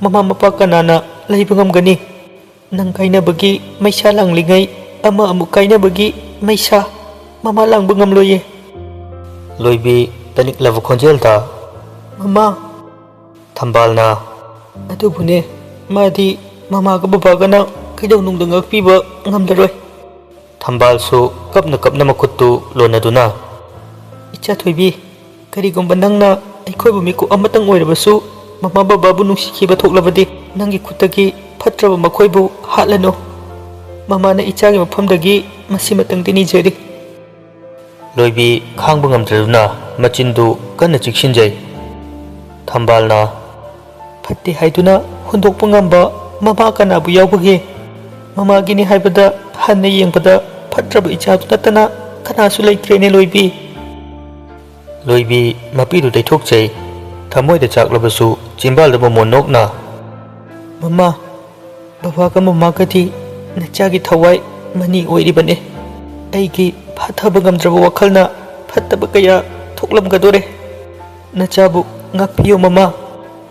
ꯃꯃꯥ ꯃꯄꯥ ꯀꯅꯥꯅ ꯂꯩꯕ ꯉꯝꯒꯅꯤ? ꯅꯪ ꯀꯥꯏꯅꯕꯒꯤ ꯃꯩꯁꯥ ꯂꯥꯡꯂꯤꯉꯩ ꯑꯃ ꯑꯃꯨꯛ ꯀꯥꯏꯅꯕꯒꯤ ꯃꯩꯁꯥ ꯃꯃꯥ ꯂꯥꯡꯕ ꯉꯝꯂꯣꯏꯌꯦ꯫" ꯂꯣꯏꯕꯤ ꯇꯅꯤꯛꯂꯕ ꯈꯣꯟꯖꯦꯜꯗ, "ꯃꯃꯥ!" ꯊꯝꯕꯥꯜꯅ, "ꯑꯗꯨꯕꯨꯅꯦ, ꯃꯥꯗꯤ ꯃꯃꯥꯒ ꯕꯕꯥꯒꯅ ꯀꯩꯗꯧꯅꯨꯡꯗ ꯉꯥꯛꯄꯤꯕ ꯉꯝꯂꯔꯣꯏ꯫" ꯊꯝꯕꯥꯜꯁꯨ ꯀꯞꯅ ꯀꯞꯅ ꯃꯈꯨꯠꯇꯨ ꯂꯣꯟꯅꯗꯨꯅ, "ꯏꯆꯥ ꯊꯣꯏꯕꯤ, ꯀꯔꯤꯒꯨꯝꯕ ꯅꯪꯅ ꯑꯩꯈꯣꯏꯕꯨ ꯃꯤꯀꯨꯞ ꯑꯃꯇꯪ ꯑꯣꯏꯔꯕꯁꯨ ꯃꯃꯥ ꯕꯕꯥꯕꯨ ꯅꯨꯡꯁꯤꯈꯤꯕ ꯊꯣꯛꯂꯕꯗꯤ ꯅꯪꯒꯤ ꯈꯨꯠꯇꯒꯤ ꯐꯠꯇ꯭ꯔꯕ ꯃꯈꯣꯏꯕꯨ ꯍꯥꯠꯂꯅꯨ꯫ ꯃꯃꯥꯅ ꯏꯆꯥꯒꯤ ꯃꯐꯝꯗꯒꯤ ꯃꯁꯤꯃꯇꯪꯗꯤ ꯅꯤꯖꯔꯤ꯫" ꯂꯣꯏꯕꯤ ꯈꯥꯡꯕ ꯉꯝꯗ꯭ꯔꯗꯨꯅ ꯃꯆꯤꯟꯗꯨ ꯀꯟꯅ ꯆꯤꯛꯁꯤꯟꯖꯩ꯫ ꯊꯝꯕꯥꯜꯅ, "ꯐꯠꯇꯦ ꯍꯥꯏꯗꯨꯅ ꯍꯨꯟꯗꯣꯛꯄ ꯉꯝꯕ ꯃꯃꯥ ꯀꯅꯥꯕꯨ ꯌꯥꯎꯕꯒꯦ? ꯃꯃꯥꯒꯤꯅꯤ ꯍꯥꯏꯕꯗ ꯍꯟꯅ ꯌꯦꯡꯕꯗ ꯐꯠꯇ꯭ꯔꯕ ꯏꯆꯥꯗꯨ ꯅꯠꯇꯅ ꯀꯅꯥꯁꯨ ꯂꯩꯇ꯭ꯔꯦꯅꯦ ꯂꯣꯏꯕꯤ꯫" ꯂꯣꯏꯕꯤ ꯃꯄꯤꯗꯨ ꯇꯩꯊꯣꯛꯆꯩ꯫ ꯊꯃꯣꯏꯗ ꯆꯥꯛꯂꯕꯁꯨ ꯆꯤꯝꯕꯥꯜꯗ ꯃꯣꯃꯣꯟ ꯅꯣꯛꯅ, "ꯃꯃꯥ, ꯕꯕꯥꯒ ꯃꯃꯥꯒꯗꯤ ꯅꯆꯥꯒꯤ ꯊꯋꯥꯏ ꯃꯅꯤ ꯑꯣꯏꯔꯤꯕꯅꯦ꯫ ꯑꯩꯒꯤ ꯐꯥꯊꯕ ꯉꯝꯗ꯭ꯔꯕ ꯋꯥꯈꯜꯅ ꯐꯠꯇꯕ ꯀꯌꯥ ꯊꯣꯛꯂꯝꯒꯗꯣꯔꯦ꯫ ꯅꯆꯥꯕꯨ ꯉꯥꯛꯄꯤꯌꯨ ꯃꯃꯥ,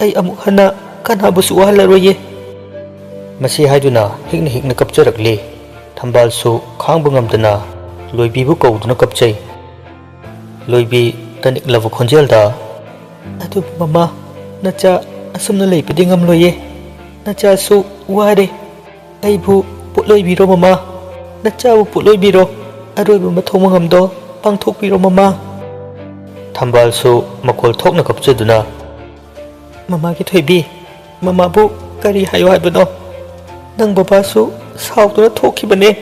ꯑꯩ ꯑꯃꯨꯛ ꯍꯟꯅ ꯀꯅꯥꯕꯨꯁꯨ ꯋꯥꯍꯜꯂꯔꯣꯏꯌꯦ꯫" ꯃꯁꯤ ꯍꯥꯏꯗꯨꯅ ꯍꯤꯛꯅ ꯍꯤꯛꯅ ꯀꯞꯆꯔꯛꯂꯤ꯫ ꯊꯝꯕꯥꯜꯁꯨ ꯈꯥꯡꯕ ꯉꯝꯗꯅ ꯂꯣꯏꯕꯤꯕꯨ ꯀꯧꯗꯨꯅ ꯀꯞꯆꯩ꯫ ꯂꯣꯏꯕꯤ ꯇꯅꯤꯛꯂꯕ ꯈꯣꯟꯖꯦꯜꯗ, "ꯑꯗꯨꯕꯨ ꯃꯃꯥ, ꯅꯆꯥ ꯑꯁꯨꯝꯅ ꯂꯩꯕꯗꯤ ꯉꯝꯂꯣꯏꯌꯦ꯫ ꯅꯆꯥꯁꯨ ꯋꯥꯔꯦ꯫ ꯑꯩꯕꯨ ꯄꯣꯠꯂꯣꯏꯕꯤꯔꯣ ꯃꯃꯥ, ꯅꯆꯥꯕꯨ ꯄꯣꯠꯂꯣꯏꯕꯤꯔꯣ꯫" ꯑꯔꯣꯏꯕ ꯃꯊꯧ ꯃꯉꯝꯗꯣ ꯄꯥꯡꯊꯣꯛꯄꯤꯔꯣ, ꯃꯃꯥ꯫ ꯊꯝꯕꯥꯜꯁꯨ ꯃꯈꯣꯜ ꯊꯣꯛꯅ ꯀꯞꯆꯗꯨꯅ, "ꯃꯃꯥꯒꯤ ꯊꯣꯏꯕꯤ, ꯃꯃꯥꯕꯨ ꯀꯔꯤ ꯍꯥꯏꯌꯣ ꯍꯥꯏꯕꯅꯣ? ꯅꯪ ꯕꯕꯥꯁꯨ ꯁꯥꯎꯗꯨꯅ ꯊꯣꯛꯈꯤꯕꯅꯦ꯫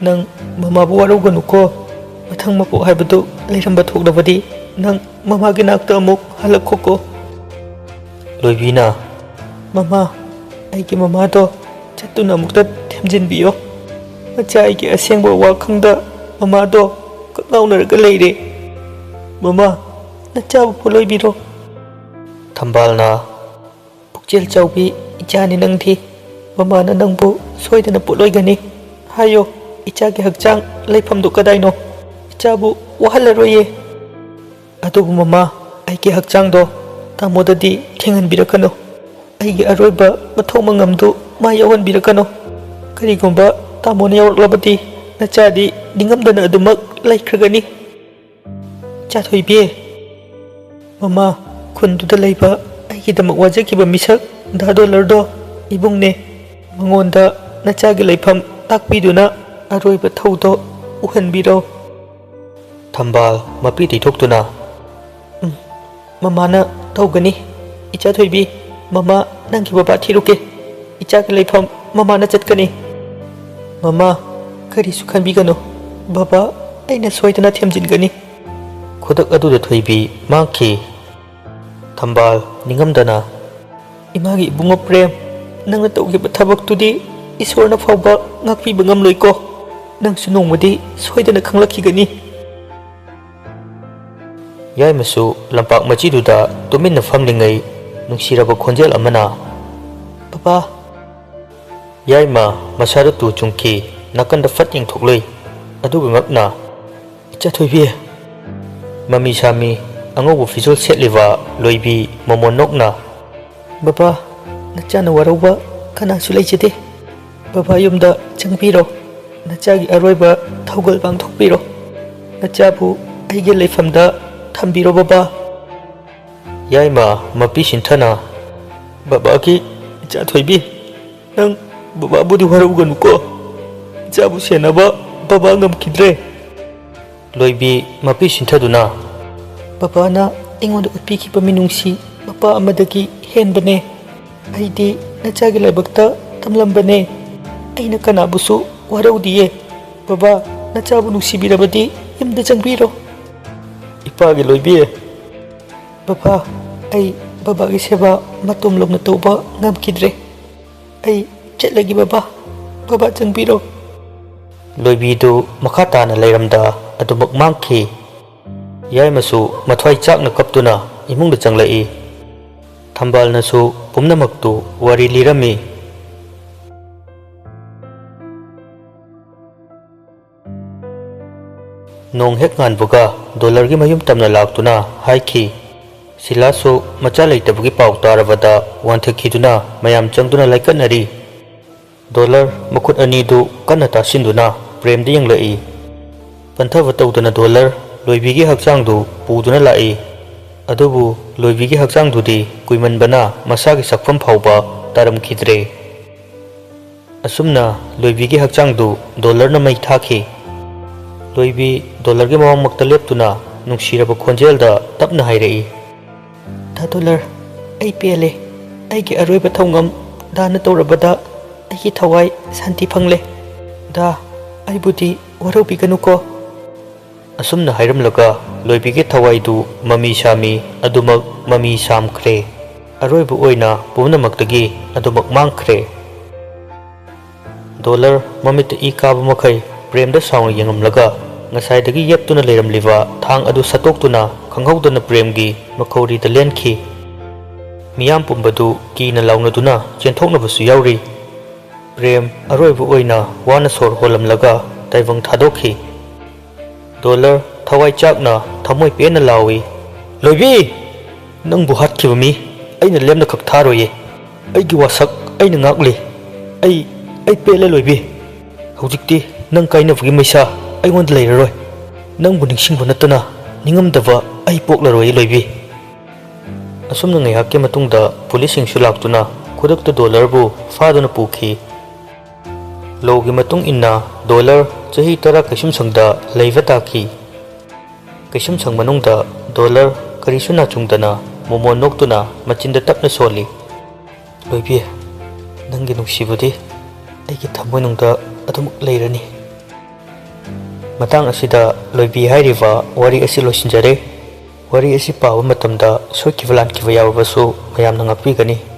ꯅꯪ ꯃꯃꯥꯕꯨ ꯋꯥꯔꯧꯒꯅꯨꯀꯣ꯫ ꯃꯊꯪ ꯃꯄꯣꯛ ꯍꯥꯏꯕꯗꯨ ꯂꯩꯔꯝꯕ ꯊꯣꯛꯂꯕꯗꯤ ꯅꯪ ꯃꯃꯥꯒꯤ ꯅꯥꯛꯇ ꯑꯃꯨꯛ ꯍꯜꯂꯛꯈꯣꯀꯣ꯫" ꯂꯣꯏꯕꯤꯅ, "ꯃꯃꯥ, ꯑꯩꯒꯤ ꯃꯃꯥꯗꯣ ꯆꯠꯇꯨꯅ ꯑꯃꯨꯛꯇ ꯊꯦꯝꯖꯤꯟꯕꯤꯌꯣ꯫ ꯃꯆꯥ ꯑꯩꯒꯤ ꯑꯁꯦꯡꯕ ꯋꯥ ꯈꯪꯗ ꯃꯃꯥꯗꯣ ꯀꯛꯂꯥꯎꯅꯔꯒ ꯂꯩꯔꯦ꯫ ꯃꯃꯥ, ꯅꯆꯥꯕꯨ ꯄꯣꯠꯂꯣꯏꯕꯤꯔꯣ꯫" ꯊꯝꯕꯥꯜꯅ, "ꯄꯨꯛꯆꯦꯜ ꯆꯥꯎꯕꯤ ꯏꯆꯥꯅꯤ ꯅꯪꯗꯤ꯫ ꯃꯃꯥꯅ ꯅꯪꯕꯨ ꯁꯣꯏꯗꯅ ꯄꯣꯠꯂꯣꯏꯒꯅꯤ꯫ ꯍꯥꯏꯌꯣ, ꯏꯆꯥꯒꯤ ꯍꯛꯆꯥꯡ ꯂꯩꯐꯝꯗꯨ ꯀꯗꯥꯏꯅꯣ? ꯏꯆꯥꯕꯨ ꯋꯥꯍꯜꯂꯔꯣꯏꯌꯦ꯫ ꯑꯗꯨꯕꯨ ꯃꯃꯥ, ꯑꯩꯒꯤ ꯍꯛꯆꯥꯡꯗꯣ ꯇꯥꯃꯣꯗꯗꯤ ꯊꯦꯡꯍꯟꯕꯤꯔꯛꯀꯅꯨ꯫ ꯑꯩꯒꯤ ꯑꯔꯣꯏꯕ ꯃꯊꯧ ꯃꯉꯝꯗꯨ ꯃꯥ ꯌꯥꯎꯍꯟꯕꯤꯔꯛꯀꯅꯨ꯫ ꯀꯔꯤꯒꯨꯝꯕ ꯇꯥꯃꯣꯅ ꯌꯥꯎꯔꯛꯂꯕꯗꯤ ꯅꯆꯥꯗꯤ ꯅꯤꯡꯉꯝꯗꯅ ꯑꯗꯨꯃꯛ ꯂꯩꯈ꯭ꯔꯒꯅꯤ꯫" ꯏꯆꯥ ꯊꯣꯏꯕꯤ, ꯃꯃꯥ, ꯈꯨꯟꯗꯨꯗ ꯂꯩꯕ ꯑꯩꯒꯤꯗꯃꯛ ꯋꯥꯖꯈꯤꯕ ꯃꯤꯁꯛ ꯗꯥ ꯗꯣꯂꯔꯗꯣ ꯏꯕꯨꯡꯅꯦ꯫ ꯃꯉꯣꯟꯗ ꯅꯆꯥꯒꯤ ꯂꯩꯐꯝ ꯇꯥꯛꯄꯤꯗꯨꯅ ꯑꯔꯣꯏꯕ ꯊꯧꯗꯣ ꯎꯍꯟꯕꯤꯔꯣ꯫ ꯊꯝꯕꯥꯜ ꯃꯄꯤ ꯇꯩꯊꯣꯛꯇꯨꯅ, "ꯎꯝ, ꯃꯃꯥꯅ ꯇꯧꯒꯅꯤ꯫ ꯏꯆꯥ ꯊꯣꯏꯕꯤ, ꯃꯃꯥ ꯅꯪꯒꯤ ꯕꯕꯥ ꯊꯤꯔꯨꯀꯦ꯫ ꯏꯆꯥꯒꯤ ꯂꯩꯐꯝ ꯃꯃꯥꯅ ꯆꯠꯀꯅꯤ꯫ ꯃꯃꯥ, ꯀꯔꯤꯁꯨ ꯈꯟꯕꯤꯒꯅꯨ꯫ ꯕꯕꯥ ꯑꯩꯅ ꯁꯣꯏꯗꯅ ꯊꯦꯝꯖꯤꯟꯒꯅꯤ꯫" ꯈꯨꯗꯛ ꯑꯗꯨꯗ ꯊꯣꯏꯕꯤ ꯃꯥꯡꯈꯤ꯫ ꯊꯝꯕꯥꯜ ꯅꯤꯡꯉꯝꯗꯅ, "ꯏꯃꯥꯒꯤ ꯏꯕꯨꯡꯉꯣ ꯄ꯭ꯔꯦꯝ, ꯅꯪꯅ ꯇꯧꯈꯤꯕ ꯊꯕꯛꯇꯨꯗꯤ ꯏꯁꯣꯔꯅ ꯐꯥꯎꯕ ꯉꯥꯛꯄꯤꯕ ꯉꯝꯂꯣꯏꯀꯣ꯫ ꯅꯪꯁꯨ ꯅꯣꯡꯃꯗꯤ ꯁꯣꯏꯗꯅ ꯈꯪꯂꯛꯈꯤꯒꯅꯤ꯫" ꯌꯥꯏꯃꯁꯨ ꯂꯝꯄꯥꯛ ꯃꯆꯤꯗꯨꯗ ꯇꯨꯃꯤꯟꯅ ꯐꯝꯂꯤꯉꯩ ꯅꯨꯡꯁꯤꯔꯕ ꯈꯣꯟꯖꯦꯜ ꯑꯃꯅ, "ꯕꯕꯥ!" ꯌꯥꯏꯃ ꯃꯁꯥꯗ ꯇꯨ ꯆꯨꯡꯈꯤ, ꯅꯥꯀꯟꯗ ꯐꯠ ꯌꯦꯡꯊꯣꯛꯂꯨꯏ꯫ ꯑꯗꯨꯒ ꯉꯛꯅ, "ꯏꯆꯥ ꯊꯣꯏꯕꯤ!" ꯃꯃꯤ ꯁꯥꯃꯤ ꯑꯉꯧꯕ ꯐꯤꯖꯣꯜ ꯁꯦꯠꯂꯤꯕ ꯂꯣꯏꯕꯤ ꯃꯃꯣꯟ ꯅꯣꯛꯅ, "ꯕꯕꯥ, ꯅꯆꯥꯅ ꯋꯥꯔꯧꯕ ꯀꯅꯥꯁꯨ ꯂꯩꯖꯗꯦ꯫ ꯕꯕꯥ ꯌꯨꯝꯗ ꯆꯪꯕꯤꯔꯣ꯫ ꯅꯆꯥꯒꯤ ꯑꯔꯣꯏꯕ ꯊꯧꯒꯜ ꯄꯥꯡꯊꯣꯛꯄꯤꯔꯣ꯫ ꯅꯆꯥꯕꯨ ꯑꯩꯒꯤ ꯂꯩꯐꯝꯗ ꯊꯝꯕꯤꯔꯣ, ꯕꯕꯥ꯫" ꯌꯥꯏꯃ ꯃꯄꯤ ꯁꯤꯟꯊꯅ, "ꯕꯕꯥꯒꯤ ꯏꯆꯥ ꯊꯣꯏꯕꯤ, ꯅꯪ ꯕꯕꯥꯕꯨꯗꯤ ꯋꯥꯔꯧꯒꯅꯨꯀꯣ꯫ ꯏꯆꯥꯕꯨ ꯁꯦꯟꯅꯕ ꯕꯕꯥ ꯉꯝꯈꯤꯗ꯭ꯔꯦ꯫ ꯂꯣꯏꯕꯤ ꯃꯄꯤ ꯁꯤꯟꯊꯗꯨꯅ, "ꯕꯕꯥꯅ ꯑꯩꯉꯣꯟꯗ ꯎꯠꯄꯤꯈꯤꯕ ꯃꯤꯅꯨꯡꯁꯤ ꯃꯄꯥ ꯑꯃꯗꯒꯤ ꯍꯦꯟꯕꯅꯦ꯫ ꯑꯩꯗꯤ ꯅꯆꯥꯒꯤ ꯂꯥꯏꯕꯛꯇ ꯇꯝꯂꯝꯕꯅꯦ꯫ ꯑꯩꯅ ꯀꯅꯥꯕꯨꯁꯨ ꯋꯥꯔꯧꯗꯤꯌꯦ꯫ ꯕꯕꯥ, ꯅꯆꯥꯕꯨ ꯅꯨꯡꯁꯤꯕꯤꯔꯕꯗꯤ ꯌꯨꯝꯗ ꯆꯪꯕꯤꯔꯣ꯫" "ꯏꯄꯥꯒꯤ ꯂꯣꯏꯕꯤ꯫" "ꯕꯕꯥ, ꯑꯩ ꯕꯕꯥꯒꯤ ꯁꯦꯕꯥ ꯃꯇꯣꯝ ꯂꯧꯅ ꯇꯧꯕ ꯉꯝꯈꯤꯗ꯭ꯔꯦ꯫ ꯑꯩ ꯆꯠꯂꯒꯦ ꯕꯕꯥ꯫ ꯕꯕꯥ ꯆꯪꯕꯤꯔꯣ꯫" ꯂꯣꯏꯕꯤꯗꯨ ꯃꯈꯥ ꯇꯥꯅ ꯂꯩꯔꯝꯗ ꯑꯗꯨꯃꯛ ꯃꯥꯡꯈꯤ꯫ ꯌꯥꯏꯃꯁꯨ ꯃꯊ꯭ꯋꯥꯏ ꯆꯥꯛꯅ ꯀꯞꯇꯨꯅ ꯏꯃꯨꯡꯗ ꯆꯪꯂꯛꯏ꯫ ꯊꯝꯕꯥꯜꯅꯁꯨ ꯄꯨꯝꯅꯃꯛꯇꯨ ꯋꯥꯔꯤ ꯂꯤꯔꯝꯃꯤ꯫ ꯅꯣꯡ ꯍꯦꯛ ꯉꯥꯟꯕꯒ ꯗꯣꯂꯔꯒꯤ ꯃꯌꯨꯝ ꯇꯝꯅ ꯂꯥꯛꯇꯨꯅ ꯍꯥꯏꯈꯤ꯫ ꯁꯤꯂꯥꯁꯨ ꯃꯆꯥ ꯂꯩꯇꯕꯒꯤ ꯄꯥꯎ ꯇꯥꯔꯕꯗ ꯋꯥꯟꯊꯈꯤꯗꯨꯅ ꯃꯌꯥꯝ ꯆꯪꯗꯨꯅ ꯂꯥꯏꯀꯠꯅꯔꯤ꯫ ꯗꯣꯂꯔ ꯃꯈꯨꯠ ꯑꯅꯤꯗꯨ ꯀꯟꯅ ꯇꯥꯁꯤꯟꯗꯨꯅ ꯄ꯭ꯔꯦꯝꯗ ꯌꯦꯡꯂꯛꯏ꯫ ꯄꯟꯊꯕ ꯇꯧꯗꯅ ꯗꯣꯂꯔ ꯂꯣꯏꯕꯤꯒꯤ ꯍꯛꯆꯥꯡꯗꯨ ꯄꯨꯗꯨꯅ ꯂꯥꯛꯏ꯫ ꯑꯗꯨꯕꯨ ꯂꯣꯏꯕꯤꯒꯤ ꯍꯛꯆꯥꯡꯗꯨꯗꯤ ꯀꯨꯏꯃꯟꯕꯅ ꯃꯁꯥꯒꯤ ꯁꯛꯐꯝ ꯐꯥꯎꯕ ꯇꯥꯔꯝꯈꯤꯗ꯭ꯔꯦ꯫ ꯑꯁꯨꯝꯅ ꯂꯣꯏꯕꯤꯒꯤ ꯍꯛꯆꯥꯡꯗꯨ ꯗꯣꯂꯔꯅ ꯃꯩ ꯊꯥꯈꯤ꯫ ꯂꯣꯏꯕꯤ ꯗꯣꯂꯔꯒꯤ ꯃꯃꯥꯡꯃꯛꯇ ꯂꯦꯞꯇꯨꯅ ꯅꯨꯡꯁꯤꯔꯕ ꯈꯣꯟꯖꯦꯜꯗ ꯇꯞꯅ ꯍꯥꯏꯔꯛꯏ, "ꯗꯥ ꯗꯣꯂꯔ, ꯑꯩ ꯄꯦꯜꯂꯦ꯫ ꯑꯩꯒꯤ ꯑꯔꯣꯏꯕ ꯊꯧꯉꯝ ꯗꯥꯅ ꯇꯧꯔꯕꯗ ꯑꯩꯒꯤ ꯊꯋꯥꯏ ꯁꯥꯟꯇꯤ ꯐꯪꯂꯦ꯫ ꯗꯥ, ꯑꯩꯕꯨꯗꯤ ꯋꯥꯔꯧꯕꯤꯒꯅꯨꯀꯣ꯫" ꯑꯁꯨꯝꯅ ꯍꯥꯏꯔꯝꯂꯒ ꯂꯣꯏꯕꯤꯒꯤ ꯊꯋꯥꯏꯗꯨ ꯃꯃꯤ ꯁꯥꯃꯤ ꯑꯗꯨꯃꯛ ꯃꯃꯤ ꯁꯥꯝꯈ꯭ꯔꯦ꯫ ꯑꯔꯣꯏꯕ ꯑꯣꯏꯅ ꯄꯨꯝꯅꯃꯛꯇꯒꯤ ꯑꯗꯨꯃꯛ ꯃꯥꯡꯈ꯭ꯔꯦ꯫ ꯗꯣꯂꯔ ꯃꯃꯤꯠꯇ ꯏ ꯀꯥꯕ ꯃꯈꯩ ꯄ꯭ꯔꯦꯝꯗ ꯁꯥꯎꯅ ꯌꯦꯡꯂꯝꯂꯒ ꯉꯁꯥꯏꯗꯒꯤ ꯌꯦꯞꯇꯨꯅ ꯂꯩꯔꯝꯂꯤꯕ ꯊꯥꯡ ꯑꯗꯨ ꯁꯠꯇꯣꯛꯇꯨꯅ ꯈꯪꯍꯧꯗꯅ ꯄ꯭ꯔꯦꯝꯒꯤ ꯃꯈꯧꯔꯤꯗ ꯂꯦꯟꯈꯤ꯫ ꯃꯤꯌꯥꯝ ꯄꯨꯝꯕꯗꯨ ꯀꯤꯅ ꯂꯥꯎꯅꯗꯨꯅ ꯆꯦꯟꯊꯣꯛꯅꯕꯁꯨ ꯌꯥꯎꯔꯤ꯫ ꯄ꯭ꯔꯦꯝ ꯑꯔꯣꯏꯕ ꯑꯣꯏꯅ ꯋꯥꯅ ꯁꯣꯔ ꯍꯣꯜꯂꯝꯂꯒ ꯇꯥꯏꯕꯪ ꯊꯥꯗꯣꯛꯈꯤ꯫ ꯗꯣꯂꯔ ꯊꯋꯥꯏ ꯆꯥꯛꯅ ꯊꯃꯣꯏ ꯄꯦꯟꯅ ꯂꯥꯎꯏ, "ꯂꯣꯏꯕꯤ! ꯅꯪꯕꯨ ꯍꯥꯠꯈꯤꯕ ꯃꯤ ꯑꯩꯅ ꯂꯦꯝꯅ ꯈꯛ ꯊꯥꯔꯣꯏꯌꯦ꯫ ꯑꯩꯒꯤ ꯋꯥꯁꯛ ꯑꯩꯅ ꯉꯥꯛꯂꯤ꯫ ꯑꯩ, ꯑꯩ ꯄꯦꯜꯂꯦ ꯂꯣꯏꯕꯤ꯫ ꯍꯧꯖꯤꯛꯇꯤ ꯅꯪ ꯀꯥꯏꯅꯕꯒꯤ ꯃꯩꯁꯥ ꯑꯩꯉꯣꯟꯗ ꯂꯩꯔꯔꯣꯏ꯫ ꯅꯪꯕꯨ ꯅꯤꯡꯁꯤꯡꯕ ꯅꯠꯇꯅ ꯅꯤꯡꯉꯝꯗꯕ ꯑꯩ ꯄꯣꯛꯂꯔꯣꯏ ꯂꯣꯏꯕꯤ꯫" ꯑꯁꯨꯝꯅ ꯉꯥꯏꯍꯥꯛꯀꯤ ꯃꯇꯨꯡꯗ ꯄꯨꯂꯤꯁꯁꯤꯡꯁꯨ ꯂꯥꯛꯇꯨꯅ ꯈꯨꯗꯛꯇ ꯗꯣꯂꯔꯕꯨ ꯐꯥꯗꯨꯅ ꯄꯨꯈꯤ꯫ ꯂꯣꯒꯤ ꯃꯇꯨꯡ ꯏꯟꯅ ꯗꯣꯂꯔ ꯆꯍꯤ ꯇꯔꯥ ꯀꯩꯁꯨꯝꯁꯪꯗ ꯂꯩꯕ ꯇꯥꯈꯤ꯫ ꯀꯩꯁꯨꯝꯁꯪ ꯃꯅꯨꯡꯗ ꯗꯣꯂꯔ ꯀꯔꯤꯁꯨ ꯅꯥꯆꯨꯡꯗꯅ ꯃꯣꯃꯣꯟ ꯅꯣꯛꯇꯨꯅ ꯃꯆꯤꯟꯗ ꯇꯞꯅ ꯁꯣꯜꯂꯤ꯫ "ꯂꯣꯏꯕꯤ, ꯅꯪꯒꯤ ꯅꯨꯡꯁꯤꯕꯗꯤ ꯑꯩꯒꯤ ꯊꯃꯣꯏꯅꯨꯡꯗ ꯑꯗꯨꯃꯛ ꯂꯩꯔꯅꯤ"꯫ ꯃꯇꯥꯡ ꯑꯁꯤꯗ ꯂꯣꯏꯕꯤ ꯍꯥꯏꯔꯤꯕ ꯋꯥꯔꯤ ꯑꯁꯤ ꯂꯣꯏꯁꯤꯟꯖꯔꯦ꯫ ꯋꯥꯔꯤ ꯑꯁꯤ ꯄꯥꯕ ꯃꯇꯝꯗ ꯁꯣꯏꯈꯤꯕ ꯂꯥꯟꯈꯤꯕ ꯌꯥꯎꯔꯕꯁꯨ ꯃꯌꯥꯝꯅ ꯉꯥꯛꯄꯤꯒꯅꯤ꯫